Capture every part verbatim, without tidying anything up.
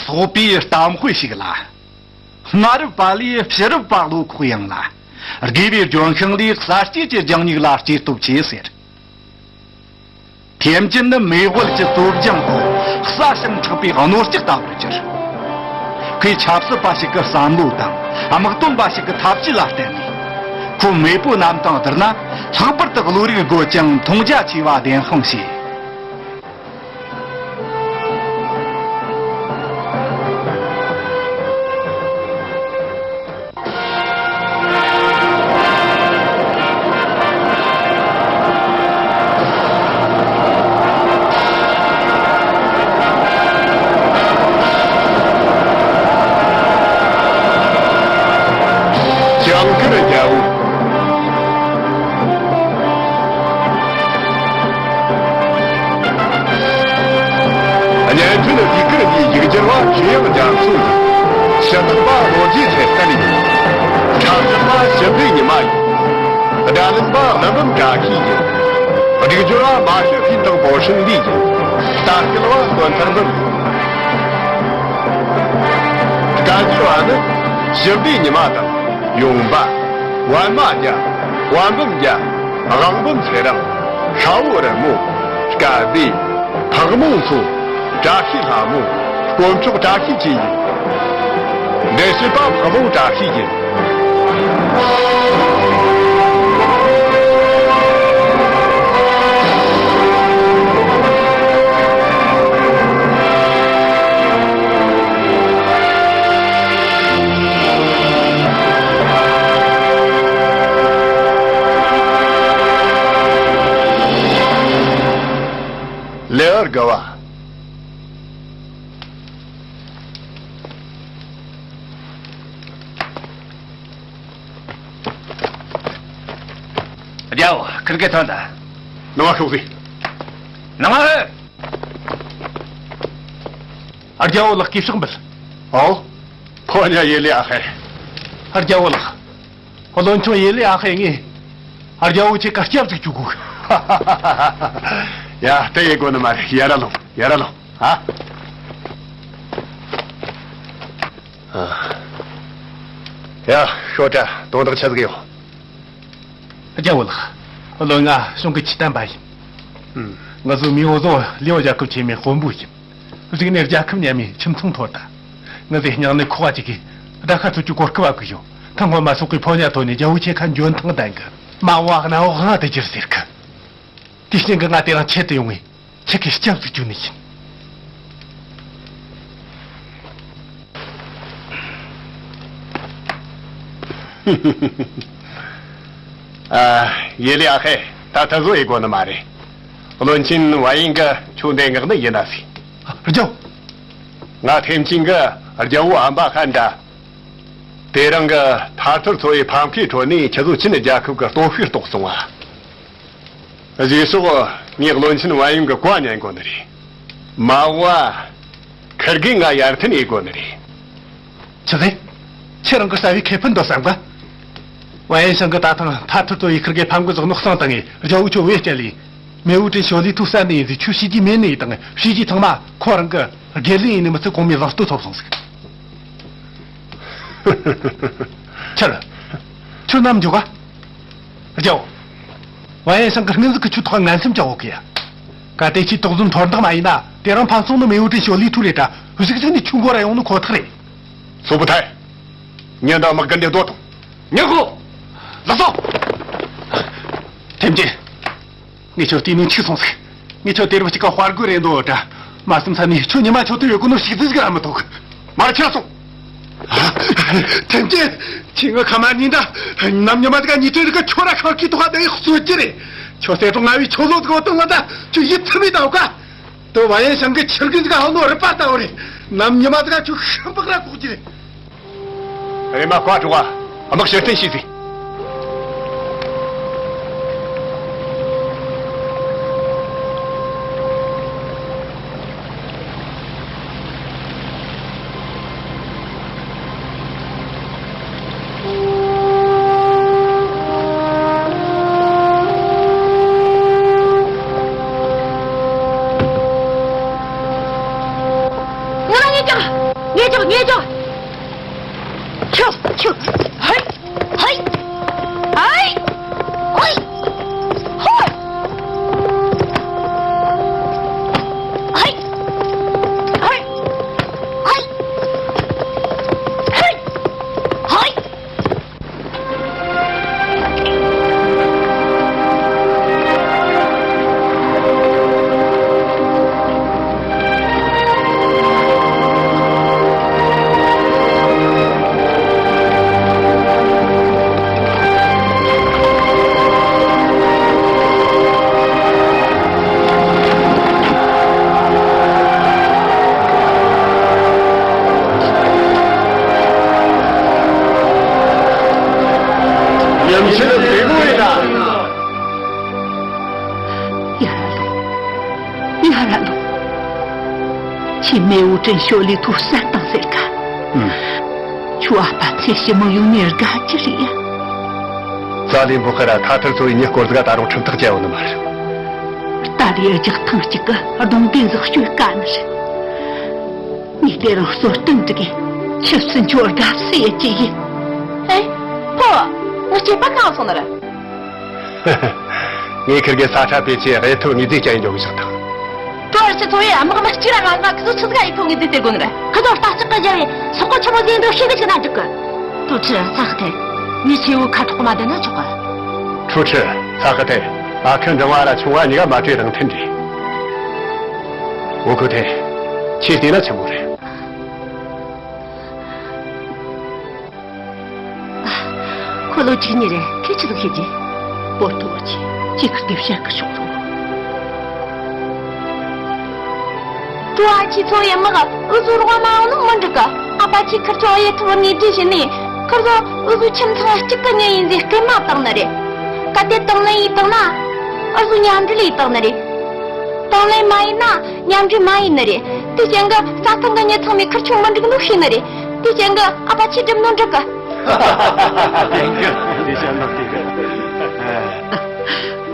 ཚོགས་པའི་གཏམ་དཔེ་ཞིག་ལ། སྔ་རབས་པ་ལས་ཕྱི་རབས་པ་བློ་ཁོག་ཡངས་ལ། དགེ་བའི་ལྗོན་ཤིང་ལས་གསར་སྐྱེས་ཀྱི་ལྗང་སྨྱུག་ལ་སྐྱེས་སྟོབས་ཆེ་ཟེར། ཐེམ་ཅིན་ནི་མེས་དབལ་གྱི་གཙོ་རྒྱན་དུ་གསལ་ཞིང་མཁྲེགས་པའི་རྣོ་ལྕགས་ལྟ་བུར་གྱུར། ཁོས་ཆབ་སྲིད་པ་ཞིག་གི་བསམ་བློ་དང་དམག་དོན་པ་ཞིག་གི་ཐབས་ཇུས་ལ་བརྟེན་ནས། ཁོའི་མེས་པོའི་རྣམ་ཐར་བསྡུར་ན། ལྷག་པར་དུ་བློ་རིག་རྒོད་ཅིང་མཐོང་རྒྱ་ཆེ་བ་བདེན་དཔང་བྱས། ཇིང་གིར་རྒྱལ་པོ། གཉན་ཁྲོད་ཟློས་གར་འདིའི་ཡིག་སྒྱུར་བ་ཞི་དབྱངས་རྒྱ་མཚོ་ཡིན། ཞུ་དག་པ་ལོ་རྒྱུས་ཚེ་བརྟན་ཡིན། འཁྲབ་སྟོན་པ་ཞི་བདེ་ཉི་མ་ཡིན། སྒྲ་ལེན་པ་ཀླུ་འབུམ་བཀྲ་ཤིས་ཡིན། སྒྲིག་སྦྱོར་བ་མ་ཤི་ཧྥིན་དང་པོ་ཧྲིན་ལི་ཡིན། ལྟ་སྐུལ་བ་བསྟན་ཐར་འབུམ་ཡིན། སྐད་སྒྱུར་བ་ནི་ཞི་བདེ་ཉི་མ་དང་ཡུང་པ། པད་མ་རྒྱལ། པད་འབུམ་རྒྱལ། དབང་འབུམ་ཚེ་རིང་། ཤ་བོ་རི་མོ། སྐལ་བྷེ། ཕག་མོ་མཚོ། བཀྲ་ཤིས་ལྷ་མོ། དཀོན་མཆོག་བཀྲ་ཤིས་བཅས་ཡིན། འགྲེལ་བཤད་པ་ཕག་མོ་བཀྲ་ཤིས་ཡིན། ལེའུ་དགུ་བ། རྒྱལ་བོ། ཁིར་གེ་ཐོན་ད། ནང་ང་ཤོག་ཟེར། ནང་ང་ཤོག་རྒྱལ་བོ་ལགས། གུས་ཕྱག་འབུལ། ཨོ། ཕོ་ཉ་ཡེ་ལེ་ཨ་ཧེ། རྒྱལ་བོ་ལགས། བློན་ཆུང་ཡེ་ལེ་ཨ་ཧེ་ངས་རྒྱལ་བོ་ཁྱེད་ཀ་སྐྱབས་ཟིག་བཅུག་དགོས། ཡ། དེ་ཡེ་དགོས་ནི་མ་རེད། ཡར་ར་ལོངས། ཡར་ར་ལོངས། ཨ། ཡ། ཤོག་དྲ་དོན་དག་ཆི་ཟིག་ཡོད། རྒྱལ་བོ་ལགས། བློན་ང་གཞུང་གི་ཆོས་དད་པ་ཡིན། ང་ཚོའི་མེས་པོ་ཚོ་ལེའུ་རྒྱལ་ཁབ་ཆེན་མོའི་དཔོན་པོ་ཡིན། གཞུག་ནས་རྒྱལ་ཁབ་མཉམ་མིའི་ཁྱིམ་ཚང་འཐོར་ད། ང་ཚོས་སྙིང་ནས་ཁོག་པ་གཅིག་གིས་དགྲ་ཤ་ཚོ་གི་གོ་སྐབས་བ་དགོས་ཡོད། ཐུན་མོང་མ་སོགས་པའི་ཕོ་ཉ་ཐོན་ནས་རྒྱལ་པོ་ཁྱེད་ཁ་འཇོན་ཐང་ལྡན་གི། མ་འོ་གནའ་འོ་ཧང་དུ་གྱུར་ཟེར་གི། དེ་རྐྱེན་གྱིས་ང་དེ་རིང་ཆེད་དུ་ཡོང་ངས་ཁྱེད་ཀྱི་སྐྱབས་སུ་བཅོལ་ནི་ཡིན། ཨ། ཡེ་ལེ་ཨ་ཧེ། ད་ད་གཟོད་ཡེ་དགོས་ནི་མ་རེད། བློན་ཆེན་ཝན་ཡིན་གྱིས་ཁྱོད་འདི་མངགས་ནི་ཡིན་ན་ཟིག་རྒྱལ། ང་ཐེམ་ཅིན་གྱིས་རྒྱལ་བོ་ཨམ་པ་ཧན་དྲ། དེ་རིང་གི་ཐར་ཐོར་ཚོ་བའི་ཕམ་ཁའི་ཁྲོད་ནས་ཁྱེད་ཚོ་ཆིན་རྒྱལ་ཁབ་ཀྱི་སྟོབས་ཤུགས་རྟོགས་སོང་བ། རྗེས་སོགས་ངས་བློན་ཆེན་ཝན་ཡུང་གི་བཀའ་ཉན་དགོས་ནི་རེད། མ་བ། ཁིར་གིས་ང་ཡར་འཐེན་ཡེ་དགོས་ནི་རེད། ཆི་ཟེར། ཁྱེད་རང་གི་རྩ་བའི་ཁེ་ཕན་འདོད་བསམ་ག་ཝན་ཡན་ཤང་གིས་ད་ཐེངས་ཐར་ཐོར་ཚོ་བའི་ཁིར་གི་ཕམ་གི་ཟོག་ནོ་གསང་བཏང་ངས་རྒྱལ་བོ་ཁྱོད་བེད་སྤྱད་ལས། མེས་པོ་ཀྲིན་ཞོ་ལི་ཐུ་བསད་ནི་ཡིན་ཟིག་ཁྱོད་བྱས་རྗེས་མེད་ནི་ཡིན་དང་བྱས་རྗེས་ཚང་མ་ཁོ་རང་གི་དགེ་ལས་ཡིན་ནི་མི་ཚད་གོང་མའི་བཟང་སྤྱོད་ཐོབ་སོང་ཟིག་ཁྱེད། ཁྱོད་ནམ་འཇོག་ག་རྒྱལ་བོ། ཝན་ཡན་ཤང་གི་སྔོན་ཟིག་གི་ཁྱོད་ཐོག་ངན་སེམས་ཅང་ཡོད་གི་ཡ། གལ་ཏེ་ཁྱོད་དོགས་ཟོན་འཐོར་འདང་མ་ཡིན་ན་དེ་རིང་ཕམ་སོང་ནི་མེས་པོ་ཀྲིན་ཞོ་ལི་ཐུ་རེད་དྲ་གཞུག་གཞུག་ནས་ཁྱོད་མགོ་ར་ཡོང་ནི་ཁོ་ཐག་རེད། སོ་པུ་ཐའི། ཉིན་དང་དམག་རྒན་དེ་སྡོད་དང་། ཉན་གོ། ལགས་སོ། ཐེམ་ཅིན། ངས་ཁྱོད་བལྟས་ནོ་འཕྱུགས་སོང་ཟིག་ངས་ཁྱོད་དེ་རུ་གཅིག་ག་དཔའ་རྒོད་རེད་འདོད་དྲ། མ་བསམ་ས་ནས་ཁྱོད་ཉི་མ་ཆོ་ཐུ་ཡོད་གོ་ནོ་ཞིག་ཙི་ཟིག་ར་མི་ཐུག་མར་ཁྱེར་སོང་། ཐེམ་ཅིན། ཁྱོས་ང་ཁ་མ་ཉན་དྲ། ནམ་ཉི་མ་ཟིག་ག་ཉི་ཐོན་རིག་ག་ཁྱོད་ར་ཁང་ཁྱི་ཐོག་ག་བསྡད་གསོད་ཀྱི་རེད། ཁྱོད་སེ་ཏོ་ང་བའི་ཆོ་ལོ་ཟིག་ག་བཏང་ང་ད་ཁྱོད་ཡིད་ཚིམ་མི་ད་འོ་ཀ་དོ་བ་ཡན་ཤང་གི་ཆིར་གི་ཟིག་ག་ཧ་ནོ་རི་པ་ད་འོ་རེད། ནམ་ཉི་མ་ཟིག་ག་ཁྱོད་ཤི་བག་ར་གོག་ཀྱི་རེད། རེམ་མ་བཀའ་སྒྲོགས་ཨ། དམག་ཕྱིར་འཐེན་བྱོས་ཟིག་ང་ལ་ཉེ་ཀྱང་། ངེས་འཇོག་ངེས་འཇོག་ཁྱོད་ཁྱོད། ཧེ། ཧེ། ཧེ། ཧོ། ཧེ། ཧེ། ཧེ། ཧེ། ཧེ། ཉམས་ཆེན་བདེ་མོ་ཡིན་ན། ཡ་ར་ལོ། ཡ་ར་ལོ། ཁྱེད་མེས་པོ་ཀྲིན་ཞོ་ལིའི་ཐོ་བསད་བཏང་ཟེར་ག་ཨུམ། ཁྱོད་ཨ་ཕ་ཚེ་ཕྱི་མི་ཡོང་ནས་དགའ་རྒྱུ་རེད་ཡ། ཙ་ལི་འབོ་ཁ་ར་ཐ་ཐར་ཚོ་ཡི་ཉེ་སྐོར་ཟིག་ད་རུང་ཁྲིམས་ཐག་བཅད་ཡོད་ནི་མ་རེད། ཏཱ་ལའི་རྒྱག་ཐེངས་གཅིག་གི་གདོང་རྒན་ཟིག་གཅོད་དཀའ་ནི་རེད། ངས་དེ་རིང་གསོལ་སྟོན་འདི་གས་ཆུ་སྲིན་ཆུ་དགའ་བསུ་ཡེ་ཅི་ཡིན། ཨེ། ཕོ། ངའི་སྐྱེས་པ་གང་སོང་ནི་རེད། ངས་ཁིར་གེ་ས་ཁྲ་པེ་ཆེ་གཡུ་ཐོག་དངོས་རྫས་སྐྱ་ཡིན་འཇོག་གི་བཞག་དང་། ཀྲོ་ཨར་ཆི་ཚོ་ཡི་དམག་མི་གཅིག་ར་ང་ང་ཁི་ཚོ་ཆི་ཟིག་གཡུ་ཐོག་དངོས་རྫས་སྟེར་དགོས་ནི་རེད། ཁི་ཚོ་རྟ་ལྕག་གི་རྒྱལ་བའི་སོག་པོ་ཆི་མོ་ཟིག་འགྲོ་ཤེས་གི་ཆི་ན་འགྲིག་གི་ཀྲོ་ཁྲི་ཚ་ཁི་ཐེ། ངས་ཆེ་བོ་ཁ་ཐོག་མ་བསྡད་ན་ཆོག་གི་ཀྲོ་ཁྲི་ཚ་ཁི་ཐེ། ཨ་ཁུ་འབྲིང་བ་ར་ཆུང་བ་གཉིས་ཀ་མ་བྲོས་རང་འཐེན་རེད། འོ་ཁུ་ཐེ། ཁྱེད་བལྟས་ན་ཆི་མོ་རེད། ཁོ་ལོ་གཅིག་གཉིས་རེད། ཁྱོད་ཆི་ཟིག་ཤེས་ཀྱི། པོར་ཏོ་བ་ཆེ་ཅི་ཁི་དེ་བཤད་གི་ཆོག་རུང་། ཀྲོ་ཨ་ཆི་ཚོ་ཡི་དམག་འུ་ཚོ་རོགས་མ་ཡོང་ནི་མི་འགྲིག་གི་ཨ་ཕ་ཆི་ཁིར་ཆོ་ཡི་ཐུ་བར་ངོས་འཛིན་བྱས་ནས་ཁིར་ཚོ་འུ་ཚོ་ཁྱིམ་ཚང་གཅིག་གི་མྱི་ཡིན་ཟེར་སྐད་མ་བཏང་ནི་རེད། གལ་ཏེ་དང་ལེན་ཡེ་བཏང་ན་འུ་ཚོ་མཉམ་འབྲེལ་ཡེ་བཏང་ནི་རེད། དང་ལེན་མ་ཡེ་ན་མཉམ་འབྲེལ་མ་ཡེ་ནི་རེད། དེ་རྐྱེན་གི་རྩྭ་ཐང་གི་མྱི་ཚང་མས་ཁིར་ཆོ་མི་འགྲིག་ནོ་ཤེས་ནི་རེད། དེ་རྐྱེན་གི་ཨ་ཕ་ཆི་སྒྲུབ་ནོ་འགྲིག་གི་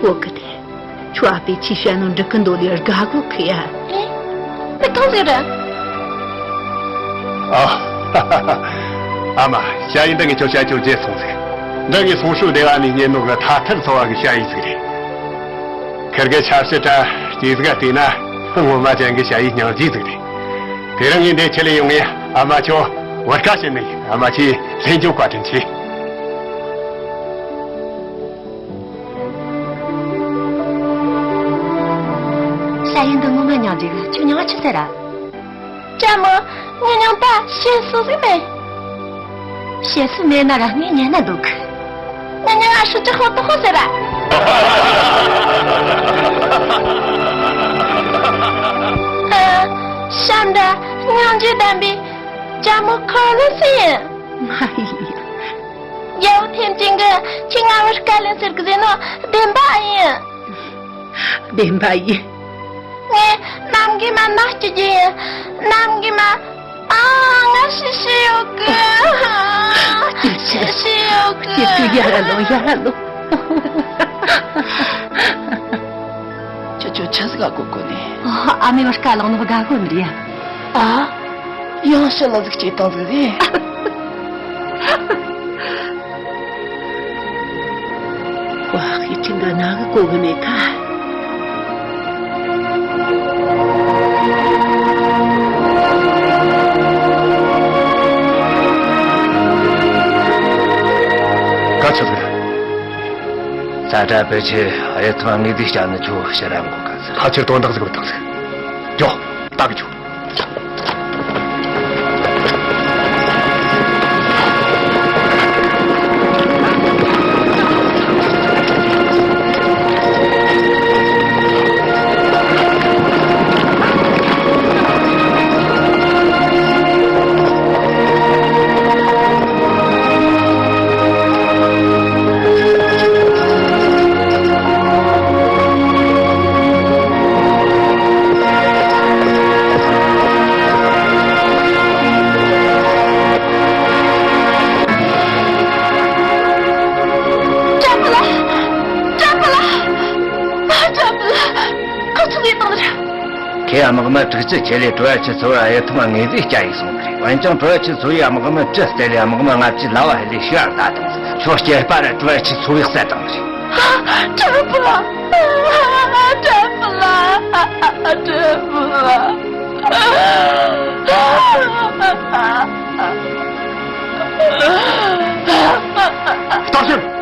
འོ་གི་དེ། ཁྱོད་ཨ་ཕས་ཆི་བཤད་ནོ་འགྲིག་གི་འདུག་ལེ་དགའ་གོ་ཁི་ཡ། ཨེ། མི་ཐང་ཟིག་རེད། ཨ། ཨ་མ། ཞ་ཡི་འདི་ངས་ཁྱོད་བཤད་རྒྱུ་བརྗེད་སོང་ཟིག་འདི་ངས་སོང་ཤུལ་སྡེ་བ་ནས་རྙེད་ནོ་གི་ཐ་ཐར་ཚོ་བ་གི་ཞ་ཡི་ཟིག་རེད། ཁིར་གི་ཆབ་སྲིད་དྲ་སྐྱེས་ཟིག་བལྟས་ན་ངོ་མ་ཅན་གི་ཞ་ཡི་སྙིང་རྗེ་ཟིག་རེད། དེ་རིང་ངས་འདི་ཁྲིད་ལས་ཡོང་ངས་ཨ་མ་ཁྱོད་བོད་ཁ་བྱིན་ནི་ཡིན། ཨ་མ་ཁྱེད་ལྷན་འཇོག་བཀའ་དྲིན་ཆེ། ཞ་ཡི་འདི་ངོ་མ་སྙིང་རྗེ་གི་ཁྱོད་མྱིང་ང་ཆི་ཟེར་ར། ལྕམ་མོ། ངའི་མྱིང་ད་བཤད་སྲོལ་ཟིག་མེད། བཤད་སྲོལ་མེད་ན་ར་ངས་ཉན་ན་འདུག་ངའི་མྱིང་ང་ཧྲུ་ཅི་ཧོ་ཏོ་ཧོ་ཟེར་ར། ཨ། ཤམ་ད་སྙིང་རྗེ་ལྡན་པའི་ལྕམ་མོ་ཁོ་ལོ་སི་ཡིན། མ་ཡིན། རྒྱལ་པོ་ཐེམ་ཅན་གྱིས་ཁྱེད་ང་བར་བཀའ་ལན་ཟེར་གི་ཟེར་ནོ་བདེན་པ་ཡིན། བདེན་པ་ཡིན། ངས་གནམ་གི་མ་མནའ་སྐྱེལ་རྒྱུ་ཡིན། གནམ་གི་མ། ཨ། ང་ཤི་ཤི་ཡོད་གི་ཤི་ཤི་ཡོད་གི་ཁྱེད་ཚོས་ཡར་ལོངས། ཡར་ལོངས། ཁྱོད་ཁྱོད་ཆི་ཟིག་ག་གོ་གོ་ནི། ཨ་མའི་བར་དཀའ་ལངས་ནོ་དགའ་གོ་ནི་རེད། ཨ། ཡང་ཕྱི་ལ་ཟིག་སྐྱེས་བཏང་ཟིག་རེད། ཝ་ཧི་ཁྲིན་ག་ན་གི་གོ་གི་མེད་ཁ། ག་ཆི་ཟིག་ས་ཏྲ་པེ་ཆེ་ཨ་ཡ་ཐི་མ་ངེས་དུས་བྱ་ནི་ཆུ་ཕྱི་ར་མགོ་ག་ཟིག་ཕ་ཆེར་དོན་དག་ཟིག་བཏང་ཟིག་ཇོ། ལྟ་གི་ཆུ། དམག་མི་དྲུག་ཅུ་ཁྲིད་ལས་གྲུ་བ་ཆུ་ཚོ་བར་གཡུ་ཐོག་དངོས་རྫས་བསྐྱལ་ཡིག་སོང་གི་རེད། འོན་ཀྱང་གྲུ་བ་ཆུ་ཚོ་བའི་དམག་མི་བཅུ་བསྡད་ལས་དམག་མི་ལྔ་བཅུ་ལ་བ་ཧི་ལས་ཤི་བར་ལྟ་དང་ཟིག་ཁྱོད་སྐྱེས་པ་ར་གྲུ་བ་ཆུ་ཚོ་བའི་བསད་བཏང་གི་རེད། གྲུ་བུ་ལ། གྲུ་བུ་ལ། གྲུ་བུ་ལ། བརྟག་ཞིབ།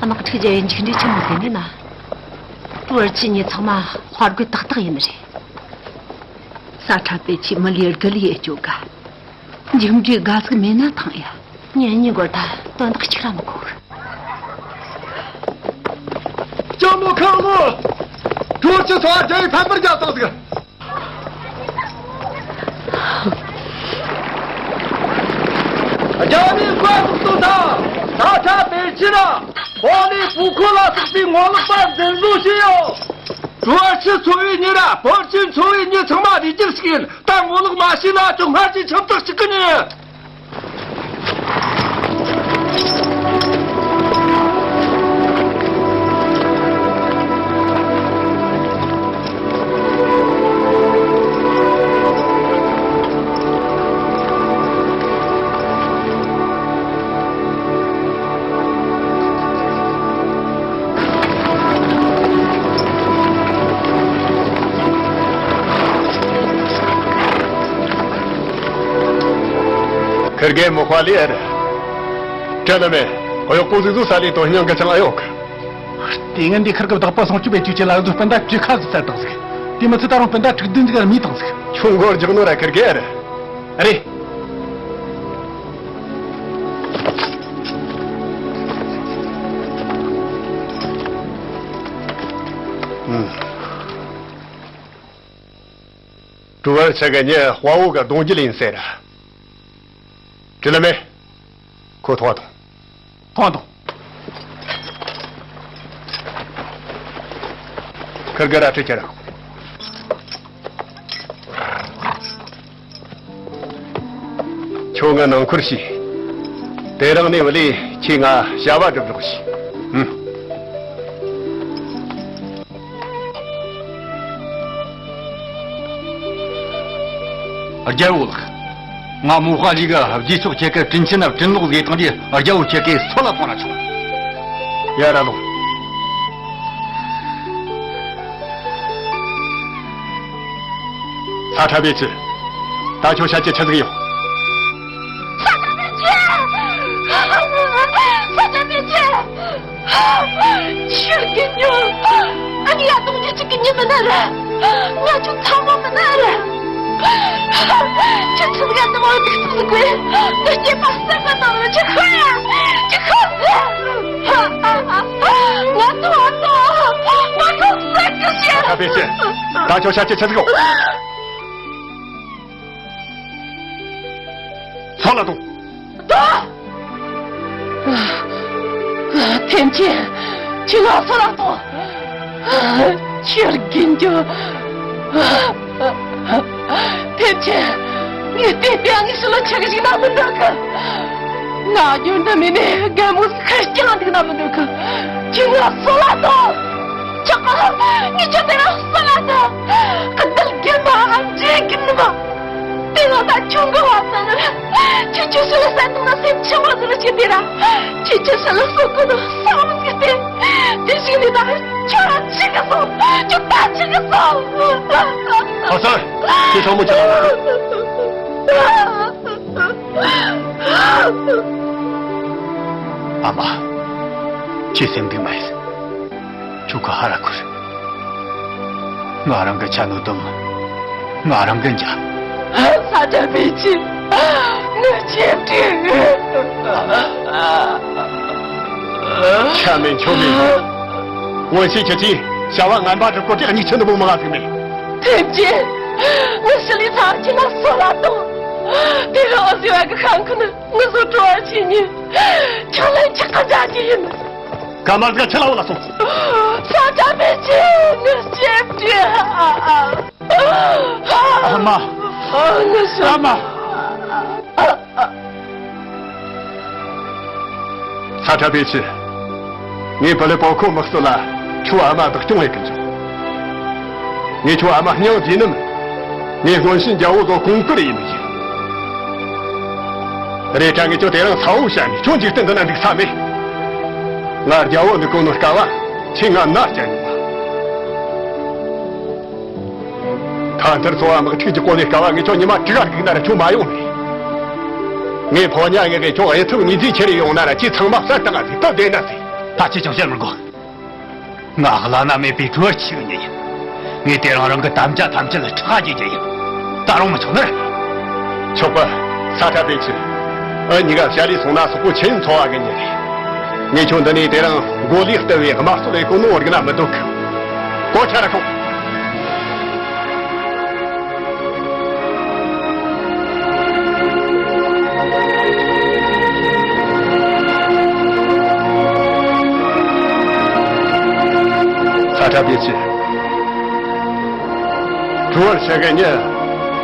དམག་འཁྲུག་བརྒྱབ་པའི་མཇུག་འབྲས་ཆི་མོ་ཟིག་ནས་ན། བར་ཆད་ཉེན་ཚང་མ་དཔའ་རྒོད་ཏག་ཏག་ཡིན་ནི་རེད། ས་ཁྲ་པེ་ཆི་མི་ལས་དགུ་ལས་ཡེ་སྐྱོ་ག་མཇུག་འབྲས་དགའ་ཟིག་མེད་ན་ཐང་ཡ། ཉན་ཉིན་གོར་ད་དོན་དག་གཅིག་ར་མི་གོ་གི། ལྕམ་མོ་ཁང་ལོ། གྲོ་ཆུ་ཚོ་བ་རྒྱ་ཡིག་ཕམ་པར་རྒྱག་སོང་ཟིག་རྒྱ་མིའི་བཀའ་ཟིག་གཏོང་ཐལ། ས་ཁྲ་པེ་ཆི་ན་པོ་ལི་པུ་ཁོ་ལ་སོགས་པའི་ངོ་ལོག་པ་འཛིན་བཟུང་བྱས་ཡོད། གྲོ་ཆུ་ཚོ་བའི་མྱི་ར་བོར་ཆེན་ཚོ་བའི་མྱི་ཚང་མ་རིགས་རྒྱུད་གཅིག་ཡིན། ད་ངོ་ལོག་མ་བྱས་ན་ཁྱོད་སྔར་གྱི་ཁྱབ་བསྒྲགས་གཅིག་གི་ཉེ། ཁིར་གེ་མོ་ཧ་ལི་ཨར། ཀྲ་ན་མེ། གཡོག་པོ་ཟིག་ཟུ་ས་ལི་དོ་སྙིང་གི་ཆང་ཨ་ཡོག་ལྟས་ངན་འདི་ཁིར་གི་བདག་པོ་སྲུང་སྐྱོབ་བྱེད་རྒྱུ་ཆེད་ལ་ང་ཚོ་སྤུན་ཟླ་བཅུ་ཁ་ཟིག་བསད་བཏང་ཟིག་དེ་མི་ཚད་ད་རུང་སྤུན་ཟླ་དྲུག་བདུན་ཟིག་ར་མིད་བཏང་ཟིག་ཁྱོད་མགོ་རྒྱག་ནོ་ར་ཁིར་གེ་ཨར། རེད། གྲུ་བར་ཆ་གི་ཉེ་དཔའ་བོ་གི་གདུང་རྒྱུད་ཡིན་ཟེར། དྲི་ལ་མེ། ཁོ་ཐོག་དང་། ཐོག་དང་། ཁིར་གི་ར་ཁྲི་ཁྱེར། ཁྱོད་ང་ནང་ཁུར་ཤིག་དེ་རིང་ནས་བ་ལས་ཁྱེད་ང་བྱ་བ་སྒྲུབ་རོགས་ཤིག་ཨུམ། རྒྱལ་བོ་ལགས། ང་མོ་ཧ་ལི་ག་རྗེས་ཕྱོགས་ཁྱེད་ཀྱི་དྲིན་ཆེན་ན་དྲིན་ལོག་བཟོས་བཏང་རྗེས་རྒྱལ་བོ་ཁྱེད་ཀྱི་སོ་ལ་ཕོན་ན་ཆོག་ཡ་ར་ལོ། ས་ཁྲ་པེ་ཆི། ད་ཁྱོད་བཤད་རྒྱུ་ཆི་ཟིག་ཡོད། ས་ཁྲ་པེ་ཆི། ས་ཁྲ་པེ་ཆི། ཁྱོད་ཀྱི་ཉོ། ཨ་ནི་ཡ་དུང་གི་གཅིག་གི་ཉི་མི་ན་ར། ང་ཆུ་ཚང་མ་མི་ན་ར། ཁྱོད་ཆི་ཟིག་ཡ་དུང་གི་གཅིག་གི་ཉི་མི་ན་ར། ཁྱོད་ཀྱི་པ་སེམས་པ་ནང་ལ་ཆི་ཁོ་ཡ། ཆི་ཁོ་ཟེ། ང་ཚོ་ཨ་ཚོ། ང་ཚོ་སེམས་ཀྱི་ཤེས། ད་ཁྱོད་བཤད་རྒྱུ་ཆི་ཟིག་ཡོད། ཚང་ལ་དུང་། ཐེམ་ཆེན། ཁྱོད་ང་སོ་ལ་ཐོངས། ཁྱོད་རྒན་རྒྱུ། ཐེམ་ཆེན། ངས་བལྟས་བལྟས་ངས་ཕྱི་ལ་ཆག་ཞིག་ན་མི་འདུག་གི་ང་རྒྱུན་དུ་མིན་ནས་རྒན་མོ་ཁར་རྐྱང་འདུག་ན་མི་འདུག་གི་ཁྱོད་ང་སོ་ལ་ཐོངས། ཆོག་གི་ངས་ཁྱོད་དེ་རང་སོ་ལ་ཐོངས། གདུལ་རྒན་མ་ཨ་མཇལ་གི་ནི་མ། དེ་ལ་ད་ཁྱོད་འགའ་བ་ཙམ་རེད། ཁྱོད་ཁྱོད་ཤི་ལ་ས་དང་ན་སེམས་ཆུང་བ་ཟིག་ལ་ཆེ་དེ་ར། ཁྱོད་ཁྱོད་ཤི་ལ་སོ་ཀུ་ནི་ས་བ་ཟིག་སྟེ། དེ་ཞིག་ནི་ད། ཁྱོད་རང་འཆི་གི་སོང་། ཁྱོད་ད་འཆི་གི་སོང་། ཨ་ཟེར། ཁྱེད་ཚང་མ་ཁྱེད་རང་། ཨ་མ། ཁྱེད་སེམས་སྡུག་མ་ཡིན། ཁྱོད་ཁ་ཧ་ར་ཁུར། ང་རང་གི་ཆ་ནོ་དུམ། ང་རང་གི་འཇའ། ས་ཁྲ་པེ་ཆི། ངའི་ཆེ་བྲིས། ཆ་མེད་ཆོ་མེད། ངོ་ཤེས་ཁྱེད་ཀྱིས་བྱ་བ་ངན་པ་དྲུག་པོ་དེ་གཉིས་ཆེ་ནོ་མོ་མ་ཟིག་མེད། ཐེམ་ཅན། ངའི་ཞི་ལི་ཚར་ཁྱི་ན་སོ་ལ་གཏོང་། དེ་རུ་ཨོ་ཟི་བ་གི་ཁང་ཁུ་ནི་ངའི་བཟོ་གྲོགས་ཆེ་ཉིད། ཁྱང་ལན་ཁྱི་ཁ་འཇའ་གི་ཡིན། ཀ་མ་ཟིག་ཁྱི་ལ་བ་ལ་སོང་། ས་ཁྲ་པེ་ཆི། ངའི་ཆེ་བྲིས། ཨ་མ། ཨ་མ། ས་ཁྲ་པེ་ཆི། ངས་བུ་ལི་པོ་ཁོ་མི་གསོད་ལ་ཁྱོད་ཨ་མ་བདག་སྐྱོང་ཡེད་གི་འཇུག་ངས་ཁྱོད་ཨ་མ་སྙིང་རྗེ་ནམ། ངས་སྔོན་བྱོན་རྒྱལ་བོ་ཚོ་གོང་བཀུར་ཡེད་ནི་ཡིན། རེད་དྲ་ངས་ཁྱོད་དེ་རིང་ཚ་བོ་བྱས་ནས་ཁྱོད་འཇིག་རྟེན་འདི་ན་འདུག་ས་མེད། ང་རྒྱལ་བོ་འདུག་གོ་ནོ་སྐབས་ཁྱེད་ང་མནའ་བསྐྱལ་ནི་མ། མཐའ་མཐར་འཚོ་བ་དམག་འཁྲུག་གི་སྒོ་ནས་དཀའ་བ། ངས་ཁྱོད་ཉི་མ་དྲུག་ག་སྒུག་ན་ར་ཁྱོད་མ་ཡོང་ནས། ངས་ཕོ་ཉ་ངས་གས་ཁྱོད་གཡུལ་འཐབ་ཉི་ཚེ་ཁྱེར་ཡོང་ན་ར་ཁྱེད་ཚང་མ་བསད་བཏང་ང་ཟིག་སྟབས་བདེ་ན་ཟིག་ད་ཁྱེད་ཅང་བཤད་མི་དགོས། ང་བླ་ན་མེད་པའི་གྲོས་ཆོད་ཉིད་ཡིན། ངས་དེ་རང་རང་གི་དམ་བཅའ་ཐམས་ཅད་ལ་ཁྲག་རྒྱས་རྒྱུ་ཡིན། ད་རུང་མི་ཆོག་ནི། ཆོག་པ། ས་ཁྲ་པེ་ཆི། འུ་གཉིས་ཀ་བྱ་ལས་སོང་ན་སོག་པོ་ཆེན་འཚོ་བ་གི་ཉིན་རེད། ངས་ཁྱོད་འདི་ནས་དེ་རིང་མགོ་ལས་བཏབ་པའི་དམར་གསོད་ལས་གོ་ནོ་བར་གི་ན་མི་འདུག་གི། གོ་ཆ་ར་ཁོང་། ས་ཁྲ་པེ་ཆི། གྲུ་བར་ཤ་ག་ཉི།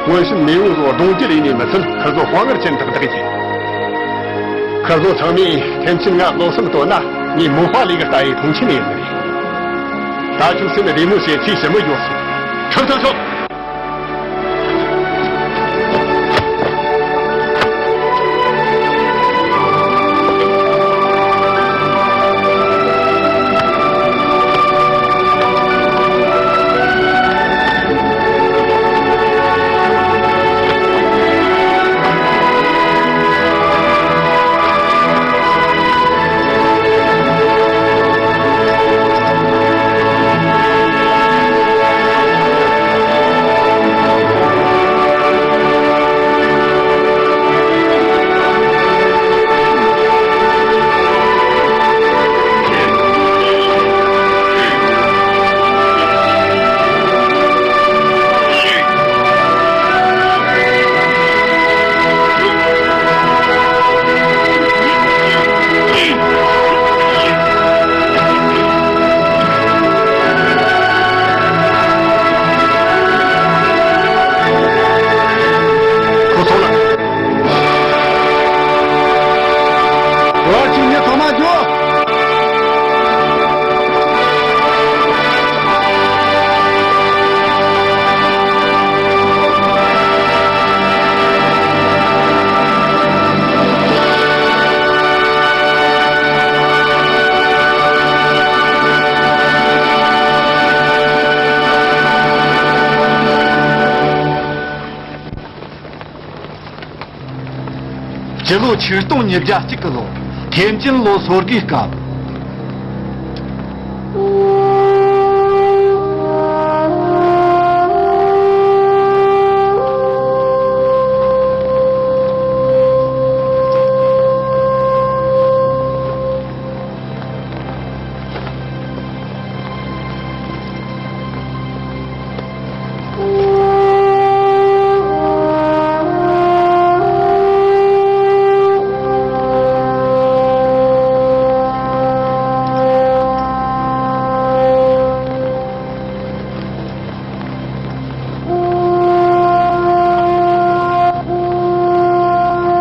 སྔོན་བྱོན་མེས་པོ་ཚོ་གདུང་རྒྱུད་ལས་ནས་མི་ཚད་ཁུར་ཚོ་དཔའ་ངར་ཅན་དག་དག་ཡིན། ཁུར་ཚོ་ཚང་མས་ཐེམ་ཆེན་ང་བློ་སེམས་བཏོན་ན་ངས་མོ་ཧྥ་ལི་གི་ལྟ་བའི་མཐོང་ཆེན་ཡོད་ནི་རེད། ད་ཁྱོད་སེམས་བདེ་མོ་བྱེད་ཚེ་ཞིམ་མོ་ཡོད་སོང་། ཁྲིད་ཐོན་ཤོག་ཁོ་ཚོ་ལ། བར་ཆུ་ཉི་ཚང་མ་འཇོག་སྤྱི་ལོ་ཆིག་སྟོང་ཉིས་བརྒྱ་གཅིག་གི་ལོ། ཐེམ་ཅིན་ལོ་སོ་དགུའི་སྐབས།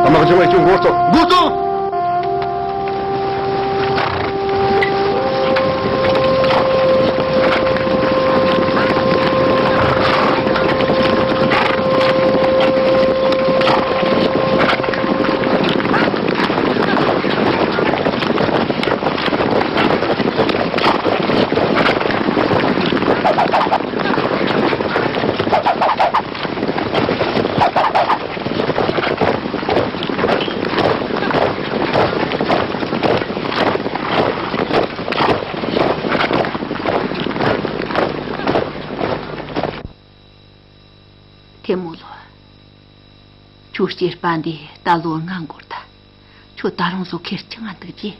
དམག་སྦྱོང་བའི་སྐྱོན་འགོ་གཙོ། འགོ་གཙོ། ཐེ་མོ་ལོ། ཁྱོད་སྐྱེས་པ་འདི་ད་ལོ་ལྔ་འགོར་ད། ཁྱོད་ད་རུང་བཟོ་ཁེར་རྐྱང་ང་འདུག་རྒྱུ།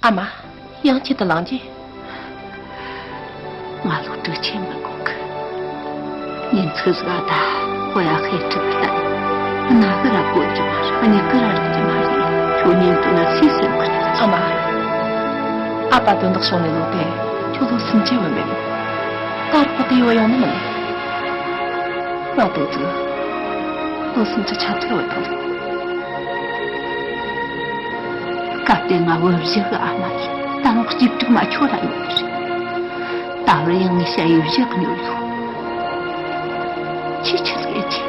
ཨ་མ། ཡང་ཁྱེད་དུ་ལངས་རྒྱུ། ང་ལོ་དྲུག་ཅུ་མི་འགོར་གི། ཉིན་ཚིགས་ཟིག་ཨ་ད་ཧོ་ཡ་ཧེ་ཁྲིད་ལྟ། སྣ་གི་ར་གོ་རྒྱུ་མ་རེད། མྱི་གི་ར་རིག་རྒྱུ་མ་རེད། ཁྱོད་ཉིན་དུ་ང་སུས་ཟེར་གི་རེད། ཨ་མ། ཨ་ཕ་དོན་དག་བྱུང་ནས་ལོ་དེ་ཁྱོད་ལོ་སུམ་ཅུ་བུད་མེད། ད་རོགས་པ་དེ་ཡོད་ཡོང་ནི་མིན། ང་དོ་ཚིགས་ལོ་སུམ་ཅུ་ཆ་ཚིགས་བུད་བཏང་འདུག། སྐབས་དེ་ང་བུ་བཞི་གི་ཨ་མ་ཡིན། ད་རུང་གཅེས་ཕྲུག་མ་ཁྱོད་ར་ཡོད་ནི་རེད། ད་བར་ཡང་ངས་ཞ་ཡི་བཞི་གཉོར་ཡོད། ཁྱོས་ཆི་ཟིག་ཨེ་ཆེ།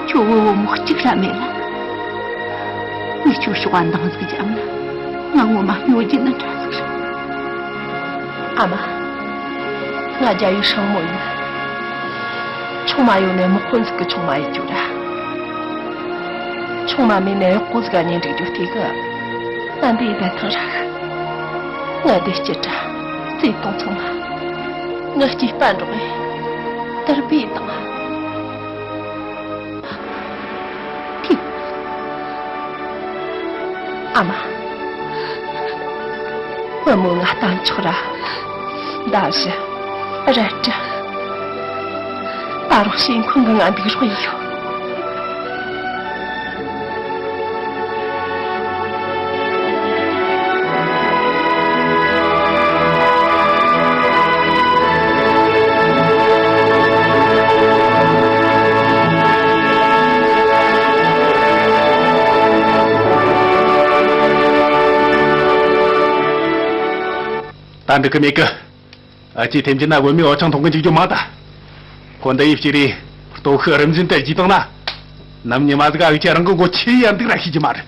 ཁྱོད་བུ་བུ་མོ་གཅིག་ར་མེད་ལ། ངས་ཁྱོད་ཕྱོགས་འདང་ཟིག་བརྒྱབ་ན་ང་ངོ་མ་སྨྱོ་རྒྱུ་ནི་འདྲ་ཟིག་རེད། ཨ་མ། ང་རྒྱ་ཡི་སྲིང་མོ་ཡིན། ཆུང་མ་ཡོད་ནས་དམག་དཔོན་ཟིག་གི་ཆུང་མ་ཡིན་རྒྱུ་ར། ཆུང་མ་མེད་ནས་གཡོག་པོ་ཟིག་ག་གཉེན་སྒྲིག་རྒྱུ་དེ་གི། ང་འདི་ཡི་བསྡད་ཐང་ར་གི། ང་འདི་སྐྱིད་དྲ་བརྩེ་དུང་ཚང་མ་ངའི་སྐྱེས་པ་འགྲོགས་ཡིན། དར་བའི་དང་། ཐིག། ཨ་མ། བུ་མོ་ང་བསྟན་ཆོག་ར། མདའ་བཞི། རལ་གྲི། ད་རུང་ཤེས་འཁོན་གི་ང་འདུག་རོགས་ཡིན་ཡོད། ད་འགྲིག་གི་མེད་གི། ཨ་ཅེ་ཐེམ་ཅིན་ན་བུད་མེད་འོ་ཆང་འཐུང་གི་འཇུག་རྒྱུ་མང་ད། ཁོ་འདི་ཡི་ཕྱིར་རེ་ལྟོ་ཤི་རིམ་བཞིན་དུ་བརྗེས་བཏང་ན། ནམ་ཉི་མ་ཟིག་ཨ་ཡུ་ཆེ་རང་གི་མགོ་ཆེ་ཡར་འདུག་ར་ཤེས་ཀྱི་མ་རེད།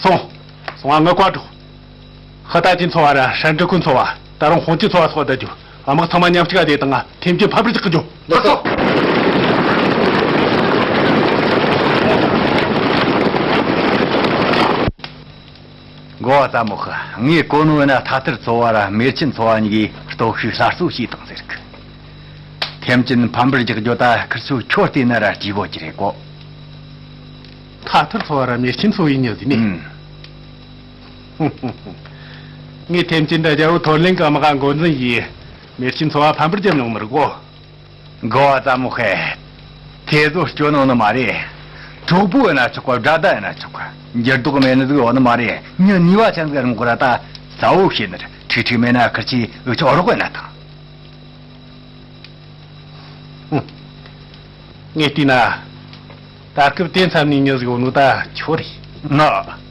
སོང་། སོང་ང་ངི་བཀའ་སྒྲོགས། ཧི་ད་ཅི་ཚོ་བ་ར་ཧྲན་ཀྲི་ཁུན་ཚོ་བ། ད་རུང་ཧོང་ཅི་ཚོ་བ་སོགས་བསྡད་རྒྱུ། དམག་ཚང་མ་མཉམ་གཅིག་ག་བསྡད་དང་ང་ཐེམ་ཅིན་ཕམ་པར་རྒྱག་གི་རྒྱུ། ལགས་སོ། འགོ་བ་ཙ་མོ་ཧི། ངས་གོ་ནོ་ན་ཐ་ཐར་ཚོ་བ་ར་མེར་ཆེན་ཚོ་བ་གཉིས་ཀྱིས་ལྟོ་ཤུགས་གསར་གསོ་བྱས་དང་ཟེར་གི། ཐེམ་ཅིན་ཕམ་པར་རྒྱག་རྒྱུ་ད་ཁིར་ཚོས་ཁྱོད་བལྟས་ན་ར་སྐྱིད་པོ་ཅི་རེད་གོ། ཐ་ཐར་ཚོ་བ་ར་མེར་ཆེན་ཚོ་བའི་མྱི་ཟིག་ནི། ཨུམ། ངས་ཐེམ་ཅིན་དང་རྒྱལ་པོ་ཐོར་ལེན་གི་དམག་འགོ་འཛིན་ཡིས་མེར་ཆེན་ཚོ་བ་ཕམ་པར་རྒྱབ་མྱོང་མི་རིག་གོ། འགོ་བ་ཙ་མོ་ཧེ། དེ་ཚོ་སྐྱོ་ནོ་ནི་མ་རེད། གྲོགས་པོ་ཡིན་ན་ཆོག་གི། དགྲ་ཟླ་ཡིན་ན་ཆོག་གི། འགྱུར་ལྡོག་མེད་ནི་ཟིག་ཡོད་ནི་མ་རེད། མྱི་ནུས་པ་ཅན་ཟིག་རང་གོ་ར་ད་གསལ་བོ་ཤེས་ནི་རེད། ཁྲིག་ཁྲིག་མེད་ན་ཁིར་ཆོས་འུ་ཅག་རོགས་ཡིན་ན་ཐང་། ངས་བལྟས་ན། ད་སྐབས་དེ་མཚམས་ནས་མྱི་ཟིག་ཡོད་ནོ་ད་ཁྱོད་རེད། ང་།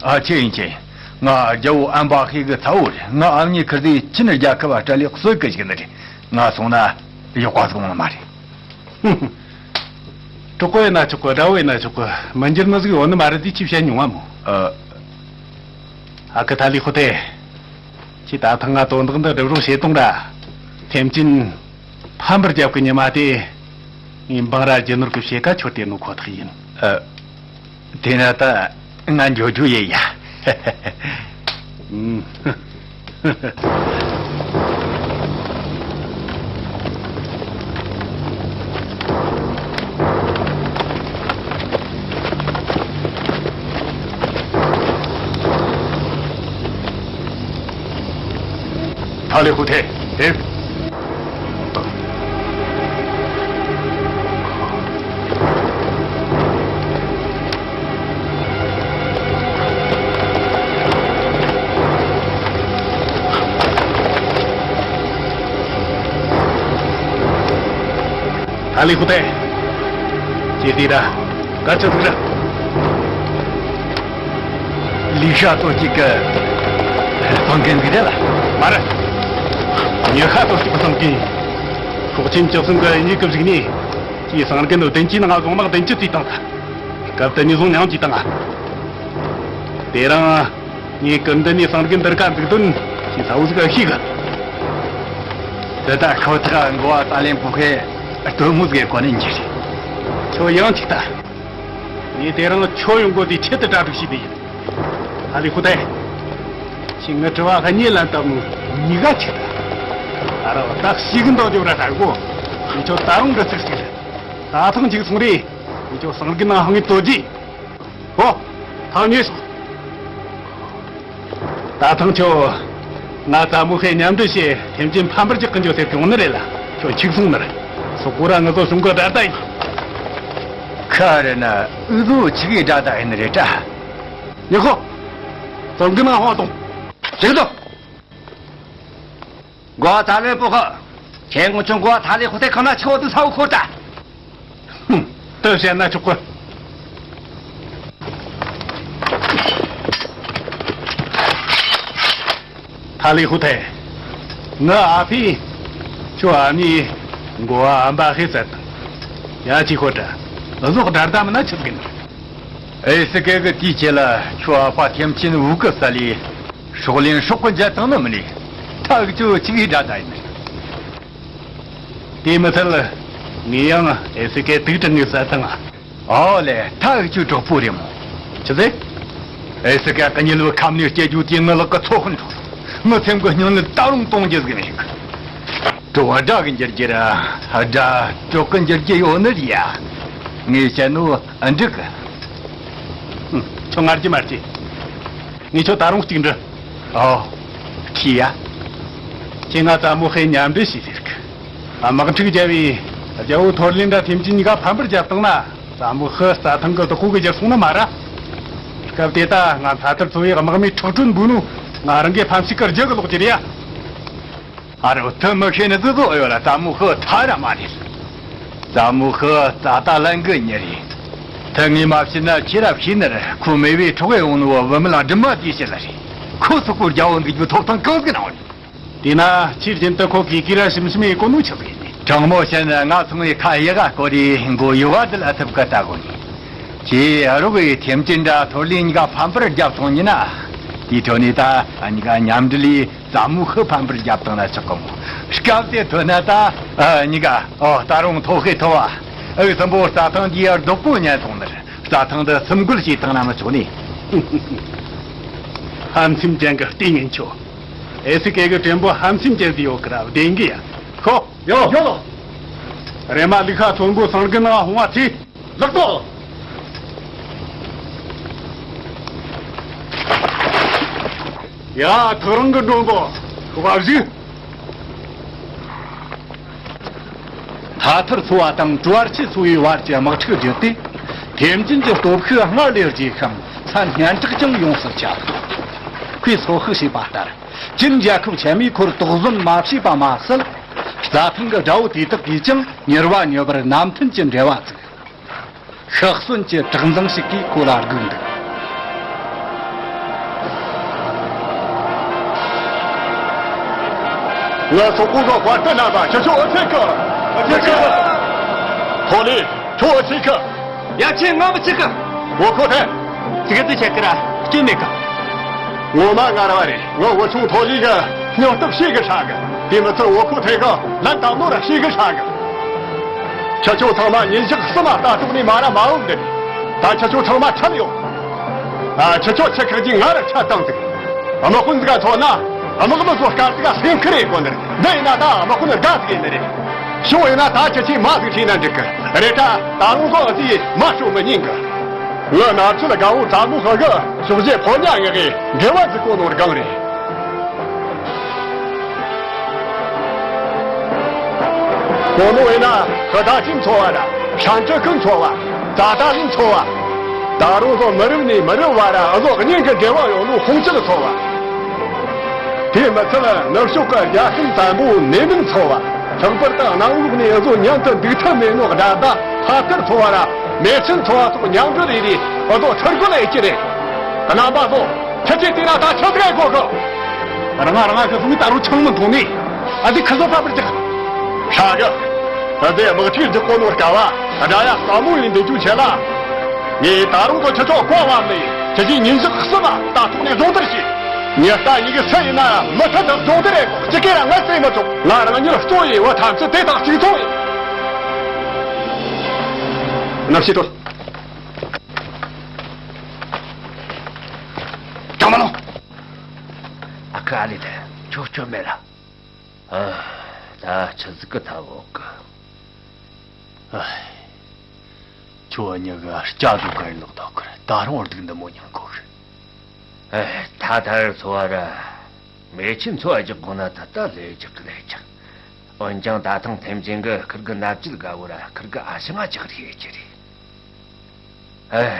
ཨ། ཁྱེད་ཡིན་ཁྱེད་ཡིན། ང་རྒྱལ་བོ་ཨན་པ་ཧེ་གི་ཚ་བོ་རེད། ང་ཨ་མྱེས་ཁིར་དེ་ཆིན་རྒྱལ་ཁབ་བ་སྤྲད་ལེ་གསོད་གི་བཅུག་ནི་རེད། ང་སོང་ན་ཡག་པ་ཟིག་ཡོང་ནི་མ་རེད། གྲོགས་པོ་ཡིན་ན་ཆོག་གི། དགྲ་བོ་ཡིན་ན་ཆོག་གི། མི་འགྱུར་ནི་ཟིག་ཡོད་ནི་མ་རེད་དེ་ཁྱོས་བཤད་མྱོང་བ་མོ། ཨ། ཨ་ཁུ་ཐ་ལི་ཧུ་ཐེ། ཁྱོས་ད་ཐེངས་ང་དོན་དག་འདི་སྒྲུབ་རོགས་བྱེད་དང་ར། ཐེམ་ཅིན་ཕམ་པར་རྒྱབ་གི་ཉི་མ་དེ། ངས་འབངས་ར་རྒྱུ་ནོར་གི་ཕྱེད་ཀ་ཁྱོད་སྟེར་ནོ་ཁོ་ཐག་ཡིན། ཨ། དེ་ན་ད་ང་འགྱོ་རྒྱུ་ཡིན་ཡ། ཨུམ། ཐ་ལི་ཧུ་ཐེ། ཨེ། ཐ་ལི་ཧུ་ཐེ། ཁྱོས་དེ་ར་ག་ཆོད་ཟིག་ར། ལི་ཤ་ཏོ་གཅིག་གི་གསང་མཁན་ཟིག་རེད་ལ། མ་རེད། ཉི་ཤ་ཏོ་གཅིག་གི་གསང་མཁན། ཤོག་ཆེན་བཅུ་གསུམ་གི་གཉིས་ཀྱི་གཞུག་ནས། ཁྱོས་གསང་རྒན་བདུན་ཅུའི་ནང་ང་གཞུང་དམག་བདུན་ཅུ་བཙུགས་བཏང་ད། སྐབས་དེ་ནས་བཟུང་མྱིང་ཅིག་བཏང་ང་། དེ་རིང་ངས་སྐུ་མདུན་ནས་གསང་རྒན་འདི་རིགས་ཀ་འཛུགས་དོན་ཁྱོས་གསལ་བོ་ཟིག་ག་ཤེས་གི། དེ་ད་ཁོ་ཐག་འགོ་བ་ཏཱ་ལེན་པུ་ཧེ་སྟོན་མོ་ཟིག་གི་གོ་གནས་འགྱུར་རེད། ཁྱོད་ཡང་ཅིག་ལྟ། ངས་དེ་རིང་ཁྱོད་ཡོང་སྒོ་དེ་ཆེད་དུ་གྲ་སྒྲིག་བྱས་ཏེ་ཡིན། ཐ་ལི་ཧུ་ཐེ། ཁྱོས་ངའི་དྲི་བ་གཉིས་ལན་བཏབ་ནོ་གཉིས་ཀ་ཆོད་ད། ད་ར་བ་ད་ཞིག་འདོགས་རྒྱུ་ར་ཧྲ་གོ། ངས་ཁྱོད་ད་རུང་འདྲི་ཚིག་ཅིག་རེད། ད་ཐེངས་འཇིག་སོང་རེད། ངས་ཁྱོད་སང་གི་ནང་ཧང་ངེ་དོ་རྒྱུ། ཨོ། ཐང་ཉེ་སོང་། ད་ཐེངས་ཁྱོད་ང་ཙ་མོ་ཧེ་མཉམ་འབྲེལ་བྱས་ཐེམ་ཅིན་ཕམ་པར་རྒྱག་གི་འཇོག་ཟེར་གི་ཡོང་ནི་རེད་ལ། ཁྱོད་འཆུག་སོང་ནི་རེད། སོག་པོ་ར་ང་ཚོ་གཞུང་གི་དགྲ་ཟླ་ཡིན། ཁ་རེ་ན་འུ་ཚོ་ཆི་གི་དགྲ་ཟླ་ཡིན་ནི་རེད་དྲ། ཉི་ཧོ། སང་གི་ནང་ཧོ་དང་། ཅིག་ཏུ། འགོ་བ་ཐ་ལེ་པོ་ཁ། ཁྱེད་ངོ་ཆུང་འགོ་བ་ཐ་ལེ་ཁོ་ཐེ་ཁ་ན་ཆོག་ཏུ་ས་བོ་ཁོ་ད། ཧུམ། དེ་བཤད་ན་ཆོག་གི། ཐ་ལེ་ཁོ་ཐེ། ངའི་ཨ་ཕས་ཁྱོད་ཨ་མྱེས་འགོ་བ་ཨམ་པ་ཧེ་བཙལ་དང་། ཡ་ཅི་ཁོ་ད། འུ་ཟོག་དགྲ་ཟླ་མིན་ན་ཆི་ཟིག་ཡིན། ཨེ་སི་ཀེ་གི་དུས་ཆེ་ལ་ཁྱོད་ཨ་ཕ་ཐེམ་ཆེན་བུ་གི་ས་ལས། སྲོག་ལེན་སྲོག་གི་མཇལ་བཏང་ནི་མིན་ནས། ཐག་ཆོད་ཆི་གི་དགྲ་ཟླ་ཡིན། དེ་མི་ཚད་ལ། ངས་ཡང་ཨེ་སི་ཀེ་དུག་དྲངས་ངས་བསད་བཏང་ང་། ཨོ་ལེ། ཐག་ཆོད་གྲོགས་པོ་རེད་མོ། ཆི་ཟེར། ཨེ་སི་ཀེ་གི་གཉིད་ལུ་ཁམས་ནས་སྐྱེ་རྒྱུ་དེ་ངའི་ལག་གི་ཚོ་དཔོན་འགྲོ། ངའི་སེམས་གི་སྙིང་ནི་ད་རུང་གཏོང་རྒྱུ་ཟིག་མེད་གི། གྲོགས་དགྲ་གི་འགྱུར་རྒྱུ་ར་དགྲ་གྲོགས་གི་འགྱུར་རྒྱུ་ཡོད་ནི་རེད་ཡ། ངས་བཤད་ནོ་འགྲིག་གི། ཧུམ། ཁྱོད་ངར་གྱི་མར་གྱི། ངས་ཁྱོད་ད་རུང་གཅིག་འདྲི། ཨོ། ཁྱི་ཡ། ཁྱེད་ང་ཙ་མོ་ཧེ་མཉམ་འབྲེལ་བྱས་ཟེར་གི། དམག་འཁྲུག་བརྒྱབ་པས་རྒྱལ་པོ་ཐོར་ལིན་དྲ་ཐེམ་ཅིན་གཉིས་ཀ་ཕམ་པར་བརྒྱབ་བཏང་ན། ཙ་མོ་ཧེ་རྩྭ་ཐང་གི་བདག་པོ་གི་གྱུར་སོང་ནི་མ་ར། སྐབས་དེ་ད་ང་མཐའ་ཐར་ཚོ་བའི་དམག་མིའི་ཁྲག་དྲོན་འབུལ་ནོ་ང་རང་གི་ཕམ་ཤུགས་ཀྱི་རྒྱུ་གི་ལོག་གི་རེད་ཡ། ཨ་རོ། དེ་མི་ཤེས་ནི་ཙི་ཙོ་ཡོད་ལ་ཙ་མོ་ཧེ་ཐ་ར་མ་རེད། ཙ་མོ་ཧེ་རྩྭ་ཐང་ལན་གི་མྱི་རེད། དེ་ངས་མ་བཤད་ན་ཁྱེད་ར་ཤེས་ནི་རེད། ཁོ་མེས་པོའི་འཕྲོག་གཡུགས་ཡོང་ནོ་བུད་མེད་ལ་སྦྲིད་མ་དེའི་ཕྱིར་རེད། ཁོ་སོག་པོའི་རྒྱལ་པོ་འདུག་རྒྱུའི་ཐོབ་ཐང་གང་ཟིག་གནང་བ་རེད། དེས་ན་ཁྱེད་རྒྱུན་དུ་ཁོ་གིས་ཀི་ར་ཞིམ་ཞིམ་ཡེ་གོ་ནོ་ཆི་ཟིག་ཡིན་ནི། དྲང་མོ་བཤད་ན་ང་ཚོ་ངའི་ཁ་ཡི་ག་སྐོར་རེ་མགོ་ཡུ་བ་དུ་ལ་ཐུབ་གི་ལྟ་གོ་ནི། ཁྱེད་རོགས་ཡི་ཐེམ་ཅིན་དྲ་ཐོར་ལིན་གཉིས་ཀ་ཕམ་པར་རྒྱབ་སོང་ཉིན་ན། དེའི་ཁྲོད་ནས་ད་གཉིས་ཀ་མཉམ་འབྲེལ་ལས་ཙ་མོ་ཧེ་ཕམ་པར་རྒྱབ་བཏང་ན་ཆོག་གི་མོ། སྐབས་དེ་ཐོན་ན་ད་གཉིས་ཀ་ཨོ་ད་རུང་ཐོ་ཧེ་ཐོ་བ་ཨུ་སམ་པོ་རྩྭ་ཐང་འདིའི་རྡོག་པོ་ཉན་སོང་ནི་རེད། རྩྭ་ཐང་འདི་སུམ་བགོ་བྱས་བཏང་ན་མི་ཆོག་ནི། ཧམ་སེམས་ཅན་གི་ལྟས་ངན་ཁྱོད། ཨེ་སི་ཀེ་གི་བྲན་པོ་ཧམ་སེམས་ཅན་ཟིག་ཡོད་གི་ར་བདེན་གི་ཡ། ཤོག་ཡོ། ཡོ་ལོ། རེ་མ་ལི་ཁ་ཚོན་པོ་སང་གི་ནང་ཧོང་བ་ཐི། ལག་ཏོ། ཡ། ཐག་རིང་གི་མགྲོན་པོ། ཤོག་བ་བཞི། ཐ་ཐར་ཚོ་བ་དང་ཀྲུ་ཝར་ཆི་ཚོ་བའི་བར་གྱི་དམག་འཁྲུག་བརྒྱུད་དེ། ཐེམ་ཅིན་གྱི་སྟོབས་ཤུགས་སྔར་ལས་རྒྱས་ཤིང་། མཚན་སྙན་གྲགས་ཀྱང་ཡོངས་སུ་ཁྱབ། ཁོས་ཚོད་དཔག་བྱས་པ་ལྟར། ཅིན་རྒྱལ་ཁབ་ཆེན་མོས་ཁོར་དོགས་ཟོན་མ་བྱས་པ་མ་ཟད། རྩྭ་ཐང་གི་དགྲ་བོ་དེ་དག་གིས་ཀྱང་མྱུར་བ་མྱུར་བར་ནམ་ཐུན་གྱི་འབྲེལ་བ་བཙུགས། ཤི་གསོན་གྱི་དྲག་འཛིང་ཞིག་གིས་ཁོ་ལ་སྒུག་འདུག་ང་སོག་པོ་གི་དཔའ་རྟུལ་རྣམ་པ། ཁྱེད་ཆོ་འུ་ཚོའི་གི། འུ་ཚོའི་གི། ཐོ་ལི། ཁྱོད་འུ་ཚོའི་གི། ཡ། ཁྱེད་ང་མི་ཚེ་གི། བོ་ཁོ་ཐེ། ཚིག་གི་ཚིག་ཆད་གི་ར་སྐྱོན་མེད་གི། ངོ་མ་ངར་བ་རེད། ངའི་བུ་ཆུང་ཐོ་ལི་གི་སྙིང་སྟོབས་ཤེས་གི་ཧྲ་གི། དེ་མི་ཚད་བོ་ཁོ་ཐེ་གི་ལན་བཏབ་ནོ་ར་ཤེས་གི་ཧྲ་གི། ཁྱེད་ཆོ་ཚང་མ་ཉིན་ཞག་གསུམ་མ་ལྟ་རྟོག་ནས་མ་ར་མ་འོངས་འདི། ད་ཁྱེད་ཆོ་ཚང་མ་འཁྲབ་ཡོང་། ཨ། ཁྱེད་ཆོ་ཚེ་ཁག་ཅིག་ང་ར་ཆ་བཏང་ཟིག། དམག་དཔོན་ཟིག་ག་མཚོན་ན། དམག་མི་ཚོ་སྐབས་ཟིག་ག་སེམས་ཁུར་ཡེད་དགོ་ནི་རེད། འདི་ཡིན་ན་ད་དམག་དཔོན་དགའ་ཟིག་ཡིན་ནི་རེད། ཤོག་ཡིན་ན་ད་ཁྱེད་ཆོས་མ་ཟིག་ཁྲིད་ན་འགྲིག་གི་རེད། ད་ད་རུང་ཚོ་འུ་ཚོས་མ་སྤྲོད་མི་ཉན་གི། ངའི་མནའ་ཚུལ་དགའ་བོ་ཙ་མོ་ཧི་གི་ཕྱོགས་བཞི་ཕོ་ཉ་ངེ་གི་འབྲེལ་བ་ཟིག་གོ་ནོར་གང་རེད། གོ་ནོ་ཡིན་ན་ཧི་ད་ཅིན་ཚོ་བ་ར་ཧྲན་ཀྲི་ཁུན་ཚོ་བ། ཙ་ཏ་ལིན་ཚོ་བ། ད་རུང་ཚོ་མི་རབས་ནས་མི་རབས་བར་ཨ་ཟོ་གཉེན་གྱི་འབྲེལ་བ་ཡོད་ནོ་ཧུང་ཅི་ལི་ཚོ་བ། དེ་མི་ཚད་ནུབ་ཕྱོགས་ཀྱི་རྒྱལ་ཁམས་དམ་པོ་ནེ་མིན་ཚོ་བ། ལྷག་པར་དུ་གནམ་འོག་ནས་ཨ་ཟོ་མཉམ་དུ་འདུག་ཐབས་མེད་ནོ་དགྲ་ཟླ་ཐ་ཐར་ཚོ་བ་ར་མེ་ཆེན་ཚོ་བ་སོགས་མཉམ་འབྲེལ་ཡེ་རེ་ཨ་ཟོ་ཚུར་རྒོལ་ཡེ་རྒྱུ་རེད། རྣམ་པ་ཚོ། ཁྱེད་ཀྱིས་བལྟས་ན་ད་ཆི་ཟིག་ཡེ་གོ་གི། རང་ང་རང་ང་གི་སོང་ད་རུང་ཆང་མི་འཐུང་ནི། ཨ་ཙི་ཁི་ཟོ་ཕ་པར་ཅིག། ཧྲ་གི། ད་ལྟའི་དམག་འཁྲུག་རྒྱག་གོ་ནོ་སྐབས་བ། དགྲ་ཡ་དཀའ་མོ་ཡིན་འདི་རྒྱུ་ཆེ་ལ། ངས་ད་རུང་ཚོ་ཁྱེད་ཆོ་བཀའ་བབས་ནས་ཁྱེད་ཀྱིས་ཉིན་ཞག་གསུམ་མ་ལྟ་རྟོག་ནས་སྦྱོང་བརྡར་བྱོས། ངས་ལྟ་ཉིན་གི་སུ་ཡིན་ན་མུ་མཐུད་དུ་སྦྱོང་བརྡར་ཡེ་གོ། སྤྱི་སྐད་ར་ངས་བརྩི་མི་ཆོག། ང་རང་ཉིད་གཙོ་ཡི་བ་ཐམས་ཅད་དེ་དང་གཅིག་མཚུངས་ཡིན། གནམ་གཤིས་དོ། ཀྲང་མ་ལོ། ཨ་ཁུ་ཨ་ལི་དེ་ཁྱོད་སྐྱོན་མེད་ལ། ཨ། ད་ཆི་ཟིག་གི་ཐབས་འོག་གི། ཨ། ཁྱོད་གཉིས་ཀ་སྐྱ་དུ་གར་ལོག་ཐོག་གར་ད་རུང་སྡུག་འདི་མོ་མྱངས་གོ་གི། ཨེ། ད་ཐར་འཚོ་བ་ར། མེ་ཆེན་འཚོ་བ་རྒྱག་དགོས་ན་ད་ལྟ་ལས་རྒྱག་གི་ལས་རྒྱག་འོན་ཀྱང་ད་ཐེངས་ཐེམ་ཆེན་གི་ཁིར་གི་མནའ་བཅད་དགའ་བོ་ར་ཁིར་གི་ཨ་ཞང་ང་ཅག་རེད་ཀྱི་རེད། ཨེ།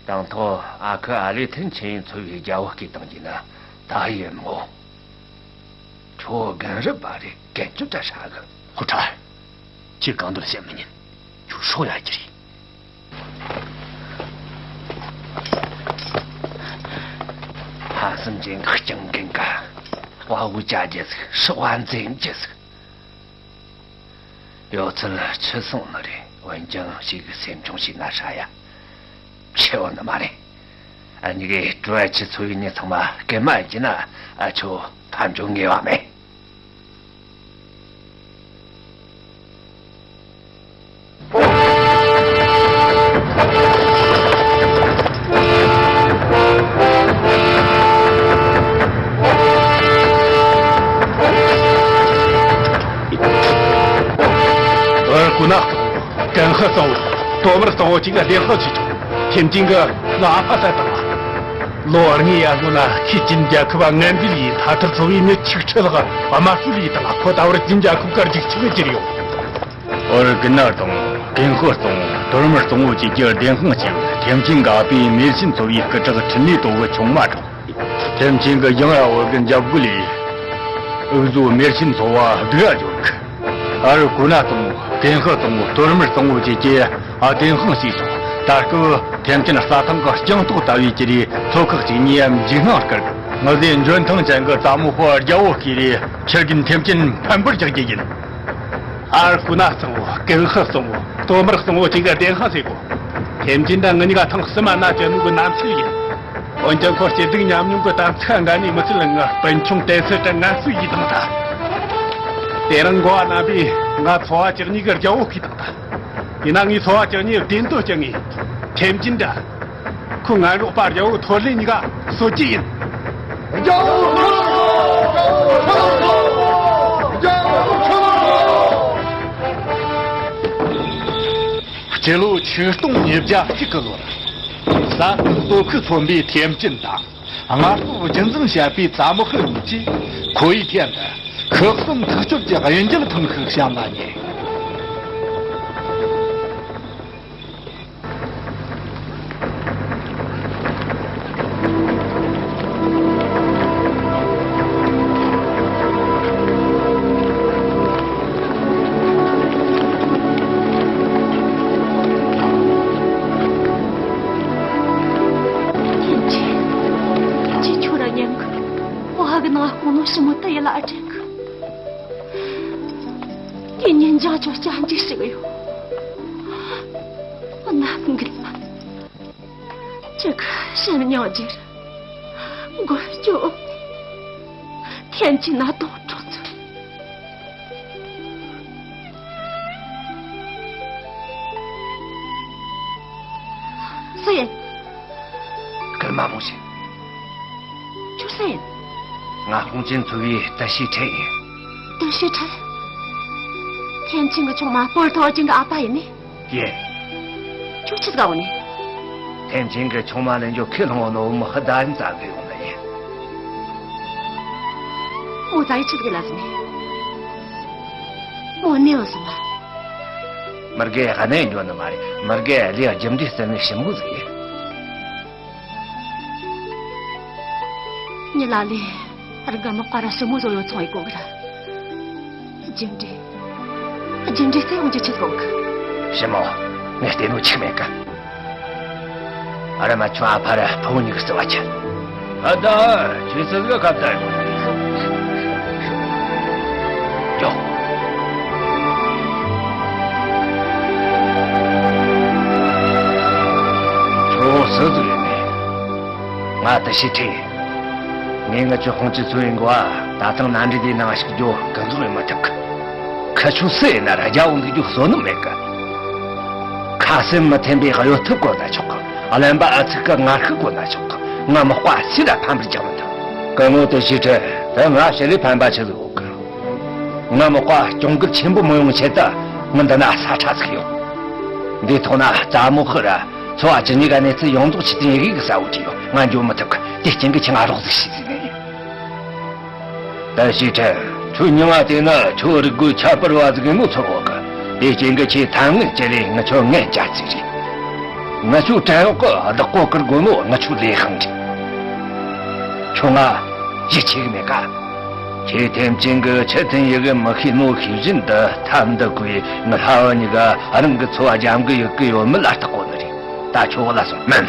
དང་ཐོག་ཨ་ཁུ་ཨ་ལེ་ཐེན་ཆེན་ཡིན་འཚོ་བའི་རྒྱལ་བོ་སྐད་བཏང་གྱིན་ན་ད་ཡིན་མོ། ཁྱོད་རྒན་རབས་པ་རེད། རྒན་གྱོད་འདྲ་ཧྲ་གི། ཧུ་ཁྲ། ཁྱེད་གང་འདོད་བཤད་མི་ཉན། ཁྱོད་སྲོག་ཡ་གི་རེད། ཧ་སམ་ཅན་གི་སྤྱང་རྒན་ག་དཔའ་བོ་བྱ་རྒྱུ་ཟིག་སྲོག་བ་འཛིན་རྒྱུ་ཟིག་ཡོད་ཚད་ཆི་སོང་ནི་རེད། འོན་ཀྱང་ཞིག་གི་སེམས་ཆུང་ཞིག་ན་ཧྲ་ཡ། ཆེ་བ་ནི་མ་རེད། ཨ་ནི་གི་ཀྲུའུ་ཨ་ཆི་ཚོ་ཡི་ནི་ཚང་མ་སྐད་མ་ཡིན་གྱི་ན་ཨ་ཆོ་ཕམ་འཇོག་ངེས་བ་མེད། ཨར་ཀུ་ནག་གཙང་བོ། ཀན་ཧི་གཙང་བོ། ཏོ་མར་གཙང་བོ་གཅིག་ལ་བདེན་དཔང་བྱས་ཆོག་ཐེམ་ཅིང་གི་ང་ཨ་ཕ་བསད་བཏང་བ། ལོ་ལྔའི་ཡར་སྔོན་ན་ཁོས་ཅིན་རྒྱལ་ཁབ་ངན་འབྲེལ་ཡིས་ཐ་ཐར་ཚོ་བའི་མི་ཆིག་ཁྲི་ལྷག་དམར་གསོད་ཡས་བཏང་བ། ཁོ་ད་བར་ཅིན་རྒྱལ་ཁབ་ཀར་རྒྱུག་ཆག་གི་གྱུར་ཡོད། ཨོ་རི་ཀི་ནག་གཙང་བོ། ཀན་ཧི་གཙང་བོ། ཏོར་མར་གཙང་བོ་བཅས་ཀྱི་བདེན་དཔང་བྱས། ཐེམ་ཆེན་གི་ཨ་ཕས་མེར་ཆེན་ཚོ་བའི་སྐུ་དྲག་ཁྲིན་ལི་ཏོ་གི་ཆུང་མ་གྲོངས། ཐེམ་ཆེན་གི་ཡང་ཡ་བོ་གི་འཇབ་རྒོལ་ལས། འུ་ཟོ་མེར་ཆེན་ཚོ་བ་སྡུག་ག་འཇོག་གི། ཨ་རི་ཀུ་ན་གཙང་བོ། ཀན་ཧི་གཙང་བོ། ཏོར་མར་གཙང་བོ་བཅས་ཀྱིས་ཨ་བདེན་དཔང་བྱས་སོང་། ད་སྐབས་ཐེམ་ཆེན་རྩྭ་ཐང་གི་སྤྱང་ལྟོགས་ལྟ་བུའི་གྱུར་རེ། ཚོ་ཁག་ཅིག་ནས་འཇིགས་སྣང་སྐུལ་གི། ངེད་ཚོས་འཇོན་ཐང་ཅན་གི་རྩ་མོ་ཧོ་རྒྱལ་བོ་བསྐོས་རེ་ཁྱེར་གིན་ཐེམ་ཆེན་ཕམ་པར་རྒྱག་རྒྱུ་ཡིན། ཨར་ཀུ་ན་གཙང་བོ། ཀན་ཧི་གཙང་བོ། ཏོ་མར་གཙང་བོ་གཅིག་གི་བདེན་དཔང་བྱེད་དགོས། ཐེམ་ཆེན་དང་ངེད་གཉིས་ཀ་ཐེངས་གསུམ་མ་མནའ་བཅད་ནོ་གི་རྣམ་འགྱུར་ཡིན། འོན་ཀྱང་ཁོ་སྐྱིད་སྡུག་མཉམ་མྱོང་གི་དམ་ཚིག་འགལ་ནས་མི་ཚད་ལ་ངའི་སྤུན་ཆུང་ཏེ་སི་ཀྲན་ངན་གསོད་ཡས་བཏང་ད། དེ་རིང་འགོ་བ་རྣམ་པས་ང་ཚོ་བ་བཅུ་གཉིས་གི་རྒྱལ་བོ་བསྐོས་བཏང་ད། ཡིན་ན་ངས་ཚོ་བ་བཅུ་གཉིས་བདེན་དོན་སྐྱོང་ངས། ཐེམ་ཆེན་དང་། ཁོའི་ངན་རོགས་པ་རྒྱལ་བོ་ཐོར་ལེ་གཉིས་ཀ་གསོད་རྒྱུ་ཡིན། རྒྱལ་བོ་ཁྲོ་ལོ། རྒྱལ་བོ་ཁྲོ་ལོ། རྒྱལ་བོ་ཁྲོ་ལོ། སྤྱི་ལོ་ཆིག་སྟོང་ཉིས་བརྒྱ་གཅིག་གི་ལོར། གསར་དུ་སྟོབས་ཤུགས་མཚོན་པའི་ཐེམ་ཆེན་དང་། སྔར་སྲོལ་རྒྱུན་འཛིན་བྱས་པའི་ཙ་མོ་ཧི་གཉིས་ཀྱིས་ཁོ་ཡི་ཐད་དུ་ཁུག་གསུམ་ཐག་གཅོད་ཀྱི་གཡུལ་འགྱེད་ཐེངས་ཤིག་བྱུང་བ་ཡིན། ཁྱེད་ཁྱེད་ཁྱོད་ར་ཉན་གི། ཕོ་ཧ་གི་ནང་ཁོང་ནོ་ཞི་མོ་ཏི་ཡི་ལ་ཨ་དྲན་གི། དེ་ཉིན་ཅང་ཅོ་ཅང་ཅི་ཞིག་ཡོད། ཨ་ན་འགིལ་བ། ཅི་གི་ཞིམ་ཉོ་རྒྱུར། མགོ་སྐྱོ། ཐེན་ཅི་ན་དོ་གྲོགས་ཚོ། སུ་ཡིན། སྐར་མ་མོ་ཞིག་ཁྱོད་སུ་ཡིན། ང་ཧོང་ཅན་ཚོ་བའི་ཏི་ཤི་ཁྲེན་ཡིན། ཏི་ཤི་ཁྲེན། ཐེན་ཆིང་གི་ཆུང་མ་སྤོར་ཐོ་ཅིང་གི་ཨ་ཕ་ཡིན་ནི། ཡིན། ཁྱོད་ཆི་ཟིག་ག་འོང་ནི། ཐེན་ཆིང་གི་ཆུང་མ་ལེན་རྒྱུ་ཁས་བླངས་འོང་ནོ་མི་ཧི་ད་ཡིན་ཙང་གི་ཡོང་ནི་ཡིན། མོ་ཙ་ཡི་ཆི་ཟིག་ལ་ཟིན་ནི། མོ་གནས་བ་སོང་བ། མི་རྒས་གནས་འགྱོ་ནི་མ་རེད། མི་རྒས་ལས་རྒྱུ་འབྲས་བརྩི་ནི་ཞིམ་པོ་ཟིག་ཡིན། ཉི་ལ་ལས་རྒན་མོ་ཀ་ར་ཞི་མོ་བཟོ་ཡོད་ཚོང་ཡི་གོ་གི་ར། རྒྱུ་འབྲས། རྒྱུ་འབྲས་རྩེ་ཡོང་རྒྱུ་ཆི་གོ་གི། ཞི་མོ། ངས་བལྟས་ནོ་ཆིག་མེད་གི། ཨ་ར་མ་ཁྱོད་ཨ་ཕ་ར་ཕུ་བོ་གཉིས་ཀྱི་རྩི་བ་ཆད། ཨ་ད། ཁྱོད་སུ་ཟིག་ག་ཁ་བརྡ་ཡོང་གི། ཡོ། ཁྱོད་སུ་ཟིག་ཡིན་ནི། ང་ཏི་ཤི་ཁྲེན་ཡིན། ངས་ངི་ཆོ་ཧོང་ཅི་ཚོ་ཡིན་གོ་ཨ། ད་ཐེངས་མནའ་འབྲེལ་དེའི་ནང་ཞུགས་རྒྱུ་གང་ཟག་ཡོད་མི་ཐུབ་གི། ཁི་ཆོ་སུ་ཡིན་ན་ར་རྒྱལ་བོ་འདུག་རྒྱུ་བསོད་ནམས་མེད་གི། ཁ་སེམས་མི་མཐུན་པའི་གཡོ་ཐབས་བཀོལ་ན་ཆོག་གི། གླེན་པ་ཨ་ཚིག་གི་ངར་ཤུགས་བཀོལ་ན་ཆོག་གི། ང་མི་དཔའ་སུ་ར་ཕམ་པར་རྒྱག་མི་ཐུབ། སྐུ་ངོ་ཏི་ཤི་ཁྲེན། ད་ང་ཞི་ལི་ཕན་པ་ཆི་ཟིག་ཡོད་གི། ང་མི་དཔའ་གྱོང་གུད་ཆེན་པོ་མི་ཡོང་ཆེད་དུ་ང་འདི་ན་ས་ཁྲ་ཟིག་ཡོད། འདིའི་ཐོག་ན་རྩ་མོ་ཤི་ར་ཚོ་བ་ཅི་ནི་ག་གནས་ཚུལ་ཡོངས་རྫོགས་ཆི་ཏིན་ཡི་གེ་གི་ས་འོ་ཅི་ཡོད། ང་འགྱོ་མི་ཐུབ་གི། དེ་རྐྱེན་གི་ཁྱེད་ང་རོགས་ཟིག་ཤི་ཟིག་ནི་ཡིན། ད་ཞི་ཁྲེན། ཁྱོད་མྱིང་ང་དེ་ན་ཁྱོད་རིག་རྒོད་ཁྱད་པར་བ་ཟིག་ཡིན་ནོ་ཚོར་བ་གི། དེ་རྐྱེན་གི་ཁྱེད་ཐ་ངན་ཅི་ལས་ང་ཁྱོད་ངན་ཅག་ཅིག་རེད། ང་ཁྱོད་བྲན་གཡོག་གི་བདག་པོ་ཀིར་དགོས་ནོ་ང་ཁྱོད་ལས་ཧང་རེད། ཁྱོད་ང་ཡིད་ཆེས་གི་མེད་ཀ། ཁྱེད་ཐེམ་ཅན་གི་ཆི་ཐེན་ཡི་གེ་མི་ཤེས་ནོ་ཤེས་བཞིན་དུ་ཐབས་འདི་བཀོལ་ངི་ལྷ་བུ་གཉིས་ཀ་རང་གི་འཚོ་བ་རྒྱབ་གི་ཡོད་གི་ཡོད་མེད་ལ་བརྟག་གོ་ནི་རེད། ད་ཁྱོད་བུད་ལ་སོང་། མིན།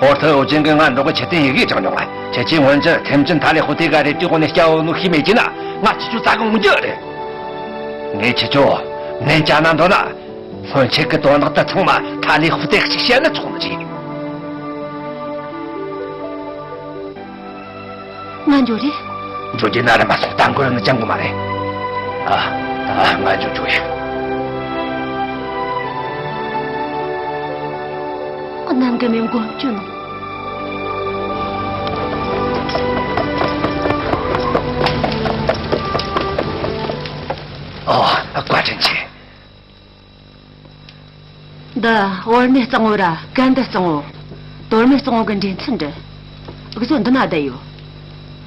ཧོར་ཐུ་ཨོ་ཅན་གི་ང་འགྲོགས་གི་ཆི་ཐེན་ཡི་གེ་དྲངས་མྱོང་ང་། ཁྱེད་ཀྱིས་སྔོན་ཆད་ཐེམ་ཅན་ཐ་ལི་ཧུ་ཐེ་ག་རེ་དུས་གོ་ནས་སྐྱ་བོ་ནོ་ཤེས་མེད་ཀྱི་ན། ང་ཁྱེད་ཆོ་རྩ་གི་འོང་རྒྱུ་རེད། ངས་ཁྱེད་ཆོ་ནན་ཅག་ན་འདོད་ན། སྔོན་ཆད་གི་དོན་དག་དེ་ཚང་མ་ཐ་ལི་ཧུ་ཐེ་ཞིག་བཤད་ན་ཆོག་ནི་རེད། ང་འགྱོ་རེ། འགྱོ་རྒྱུ་ན་རེ་མ་སོང་། ད་འགོར་ནི་ཅང་གོ་མ་རེད། ཨ། ད་ང་འགྱོ་འགྱོ་ཡ། ཁོ་ནམ་གི་མེ་མགོ་བཅུ་ནོ། ཨོ། བཀའ་དྲིན་ཆེ། འདི་བོར་ནི་གཙང་བོ་ར་གན་དི་གཙང་བོ། དོར་མི་གཙང་བོ་གི་འདྲེན་ཚུལ་འདྲི། འུ་ཚོ་འདི་ན་བསྡད་ཡོད།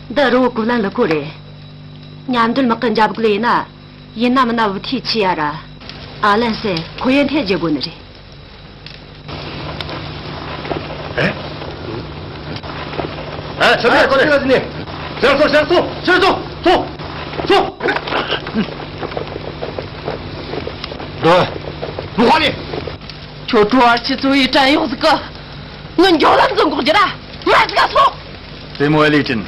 འདི་རི་བོ་ཀུ་ལན་ལི་ཁོ་རེད། མཉམ་འབྲེལ་དམག་གི་འཇབ་རྒོལ་ཡིན་ན། ཡིན་ན་མིན་ན་བུ་ཐི་ཆི་ཡ་ར། ཨ་ལན་སེ་ཁོ་ཡན་ཐེ་བརྗེ་དགོས་ནི་རེད། ཨེ། ཨ། ཆི་ཟིག་ཡ། ཁོ་ལེ། ཆི་ཟིག་ནི། ཕྱིར་སོང་། ཕྱིར་སོང་། སོང་། སོང་། སོང་། འདི་མི་ཁ་ནི། ཁྱོད་གྲོ་བར་ཆི་ཚོ་ཡི་བྲན་གཡོག་ཟིག་གི། ངི་འགྱོ་ལམ་ཟིག་འགོག་རྒྱུ་ར་མར་ཟིག་ག་སོང་། བཙུན་མོ་ཨེ་ལི་ཅིན།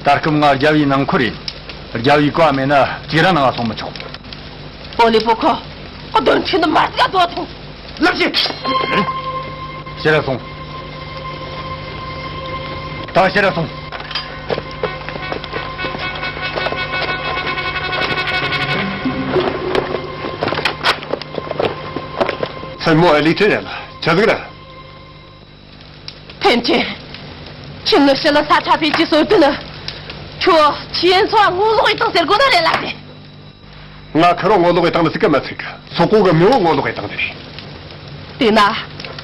ད་སྐབས་ང་རྒྱལ་བོའི་ནང་འཁོར་ཡིན། རྒྱལ་བོའི་བཀའ་མེད་ན་གཅིག་ར་ནང་ང་སོང་མི་ཆོག། པོ་ལི་པོ་ཁོ། ཁོ་དོན་ཆེན་དུ་མར་ཟིག་ག་དོ་ཐོང་། ལབ་ཤིག། ཕྱིར་ར་སོང་། ད་ཕྱིར་ར་སོང་། བཙུན་མོ་ཨེ་ལི་ཅིན་ཡ་ལ་ཆི་ཟིག་ར། ཐེན་ཆེན། ཁྱོད་ངི་ཕྱི་ལ་ས་ཁྲ་ཕེ་ཅི་སོ་དུ་ནི། ཁྱོད་ཆི་ཡན་ཚོ་ངོ་ལོག་ཡི་དང་ཟེར་གོ་ན་རེ་ལ་ཟེ། ང་ཁི་རོ་ངོ་ལོག་ཡི་དང་ནི་ཟིག་གི་མི་ཚིག། སོག་པོ་གི་མི་བོ་ངོ་ལོག་ཡི་དང་ནི་རེད། དེ་ན་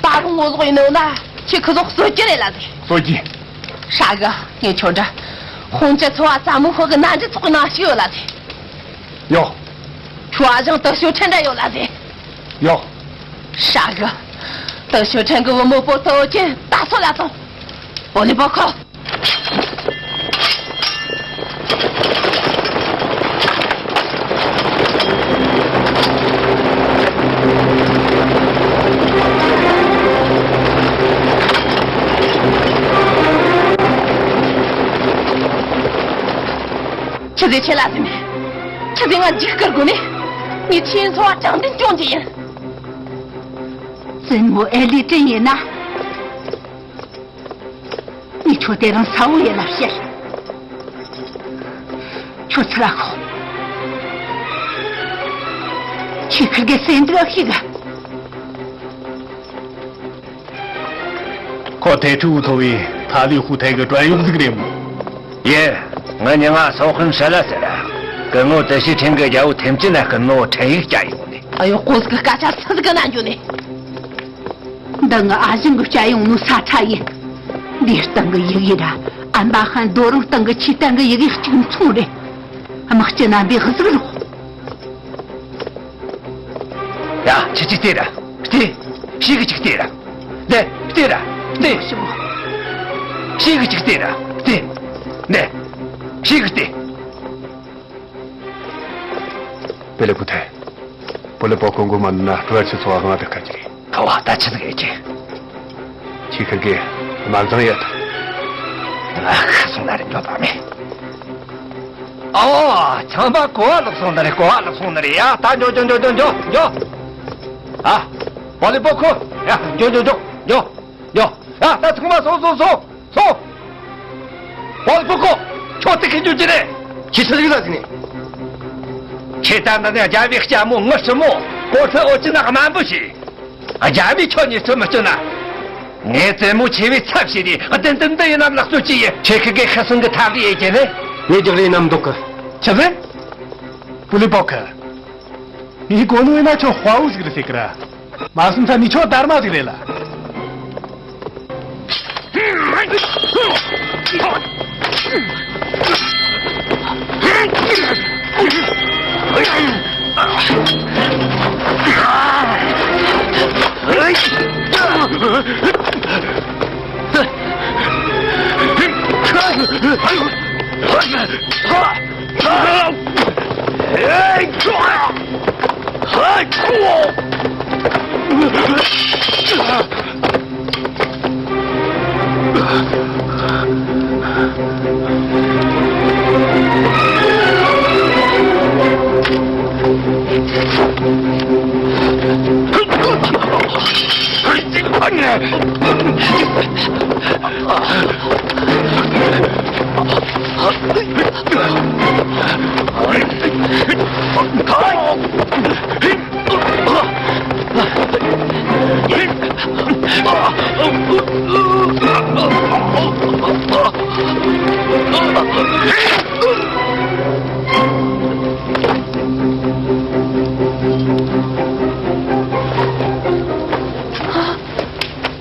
ད་རུང་ངོ་ལོག་ཡི་ནི་ན་ཁྱེད་ཁི་ཟོག་གསོད་རྒྱུ་རེ་ལ་ཟེ། གསོད་རྒྱུ། ཧྲ་གི། ངས་ཁྱོད་འདྲ་ཧོང་ཅི་ཚོ་བ་ཙ་མོ་ཧོ་གི་ན་འདྲི་ཚོགས་ནང་ཞིག་ཡོད་ལ་ཟེ། ཡོ། ཁྱོད་ཨ་ཞང་ཏི་ཤོ་ཁྲེན་འདྲ་ཡོད་ལ་ཟེ། ཡོ། ཧྲ་གི། ཏི་ཤོ་ཁྲེན་གི་བུ་མོ་པོ་ཏོ་ཅན་ད་སོ་ལ་ཐོང་། པོ་ལི་པོ་ཁོ། ཆི་ཟེ་ཆེ་ལ་ཟེ་མེ། ཆི་ཟེ་ང་འཇིགས་སྐུལ་དགོས་ནི། ངས་ཆི་ཡན་ཚོ་བ་དྲང་བདེན་སྐྱོང་རྒྱུ་ཡིན། བཙུན་མོ་ཨེ་ལི་ཏྲིན་ཡིན་ན། ངས་ཁྱོད་དེ་རིང་གསལ་བོ་ཡིན་ལ་བཤད། ཁྱོད་ཚུར་ར་ཤོག། ཁྱེད་ཁིར་གེ་སེམས་འདུག་ཤིག་ག། ཁོ་ཐེ་ཁྲུ་ཐོ་བའི་ཐ་ལི་ཧུ་ཐེ་གི་བྲན་གཡོག་ཟིག་རེད་མོ། ཡེ། ངའི་མྱིང་ང་སོ་ཁུན་ཧྲ་ལ་ཟེར། སྐུ་ངོ་ཏི་ཤི་ཁྲེན་གི་རྒྱལ་པོ་ཐེམ་ཅི་ན་སྐུ་ངོ་ཁྲེན་ཡིག་བསྐྱལ་ཡོང་ནི། ཨ་ཡོ། ཀོ་ཟིག་གི་སྐད་ཆ་སུ་ཟིག་གི་ན་འགྱོ་ནི། འདི་ངའི་ཨ་ཞང་གི་བསྐྱལ་ཡོང་ནོ་ས་ཁྲ་ཡིན། འདིའི་སྟེང་གི་ཡི་གེ་ར་ཨན་པ་ཧན་རྡོ་རིང་སྟེང་གི་ཆོས་གཏན་གི་ཡི་གེ་གཅིག་མཚུངས་རེད། དམག་སྤྱི་རྣམ་པས་གཟིགས་རོགས། ཡ། ཁྱེད་ཀྱིས་ལྟོས་ར། ལྟོས། ཞིག་གིས་ཅིག་ལྟོས་ར། ལྟོས། ལྟོས་ར། ལྟོས། ཞིག་གིས་ཅིག་ལྟོས་ར། ལྟོས། ལྟོས། ཞིག་གིས་ལྟོས། པེ་ལེ་ཕུ་ཐེ། པོ་ལེ་པོ་ཁོ་མགོ་མ་ནུ་ན་ཀྲུ་ཨར་ཆི་ཚོ་བ་དབང་དུ་བཀར་གྱི་རེད། ཁོ་བ་ད་ཆི་ཟིག་ཡེད་ཀྱི། ཁྱེད་ཁིར་གེ་དམར་མཛངས་ཡོད་དམ། ང་ཤི་སོང་ན་རེ་འགྱོ་དོགས་མེད། ཨོ། ཆང་པ་གོ་བ་ལོག་སོང་ནི་རེད། གོ་བ་ལོག་སོང་ནི་རེད། ཡ། ད་འགྱོ་འགྱོ་འགྱོ་འགྱོ་འགྱོ་འགྱོ། ཨ། པོ་ལེ་པོ་ཁོ། ཡ། འགྱོ་འགྱོ་འགྱོ་འགྱོ་འགྱོ། ཡ། ད་ཚང་མ་སོང་སོང་སོང་སོང་། པོ་ལེ་པོ་ཁོ། ཁྱོད་དེ་གི་འགྱོ་རྒྱུ་རེད། ཁྱེད་ཆི་ཟིག་ལ་ཟིག་ནས། ཁྱེད་ད་འདི་ནས་རྒྱལ་བའི་ལྕམ་མོ་ངི་ཧྲི་མོ་ཀོ་ཁྲི་ཨོ་ཅི་ན་དམའ་འབུ་བྱས། རྒྱལ་བས་ཁྱོད་ཉིད་ཚོད་མི་སྐྱོན་ན། ངས་བཙུན་མོ་ཆེ་བའི་ཚབ་བྱས་ཏེ་བདུན་བདུན་འདི་ཡིན་ནམ་ལག་རྩོད་ཀྱི་ཡིན། ཁྱེད་ཁི་གེ་ཤི་སོང་གི་ཐབས་ལ་ཡེ་ཀྱི་ནི། ངས་རྒྱག་རེས་ནམ་འདུག་གི། ཆི་ཟེར། པུ་ལི་པོ་ཁི། ངས་གོ་ནོ་ཡིན་ན་ཁྱོད་དཔའ་བོ་ཟིག་རེད་ཟེར་གི་ར། མ་སུམ་ཚ་ནི་ཆོ་དར་མ་ཟིག་རེད་ལ།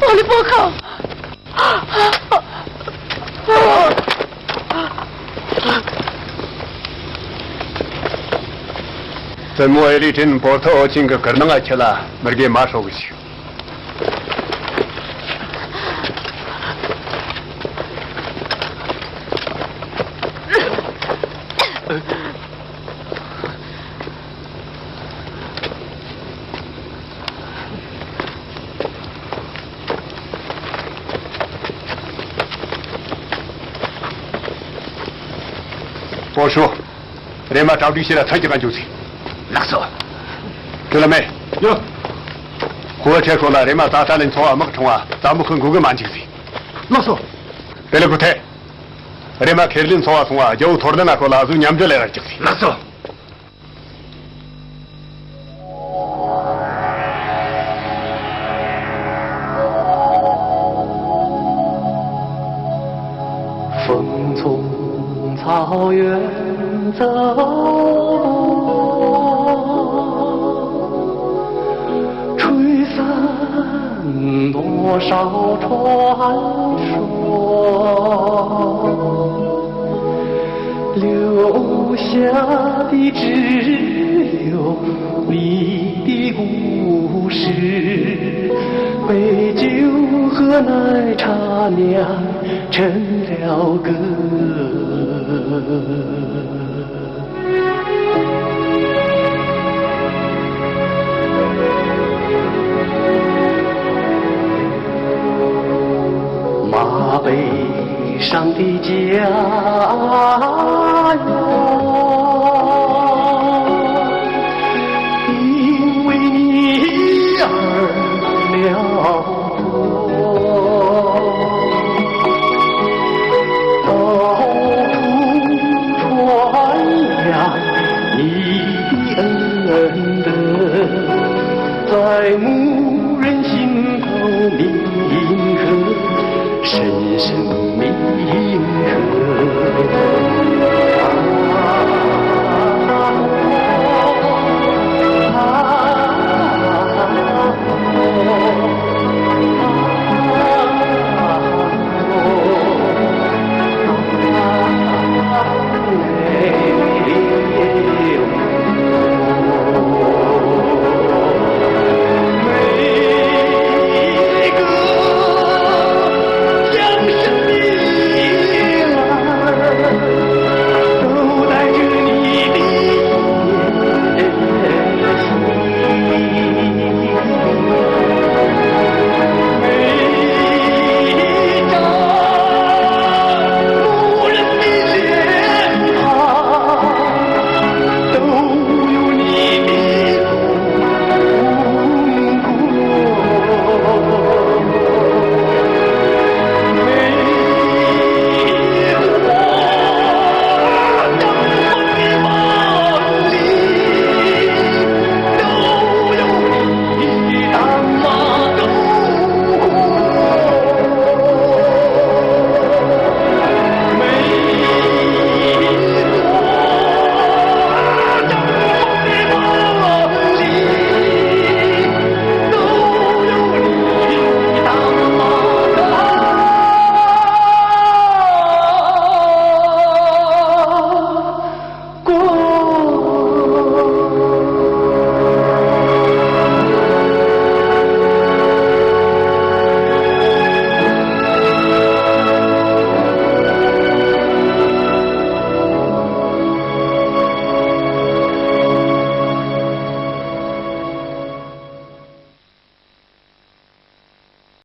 ཨོ་ལི་པོ་ཁ། བཙུན་མོ་ཨེ་རི་ཁྲིན་པོར་ཐོ་ཨོ་ཆིང་གི་ཀིར་ནང་ང་ཁྱེད་ལ་མི་དགེ་མ་ཧྲོ་གི་ཞིག་པོ་ཤོ། རེམ་མ་གྲ་སྒྲིག་བྱེད་ལ་ཚ་གྱི་གང་འཇུག་ཟིག་ལགས་སོ། ཁྱོད་ལ་མེ། ཡོ། ཁོ་བ་ཁྲེ་ཁོ་ལ་རེམ་མ་ཙ་ཙ་ལིན་ཚོ་བ་དམག་ཁྲོང་བ་ཙ་མོ་ཁོ་འགུག་གི་མ་འཇུག་ཟིག་ལགས་སོ། དེ་ལ་ཁོ་ཐེ། རེམ་མ་ཁེར་ལིན་ཚོ་བ་སོང་བ་རྒྱལ་བོ་ཐོར་ལྡན་ན་ཁོ་ལ་ཨ་ཟུ་མཉམ་འབྲེལ་ལས་ར་འཇུག་ཟིག་ལགས་སོ། 风从草原走过，吹散多少传说。 留下的只有你的故事，美酒和奶茶酿成了歌。 马背上的家园，因为你而辽阔。到处传扬你的恩德，在牧 人心头铭刻，深深铭刻。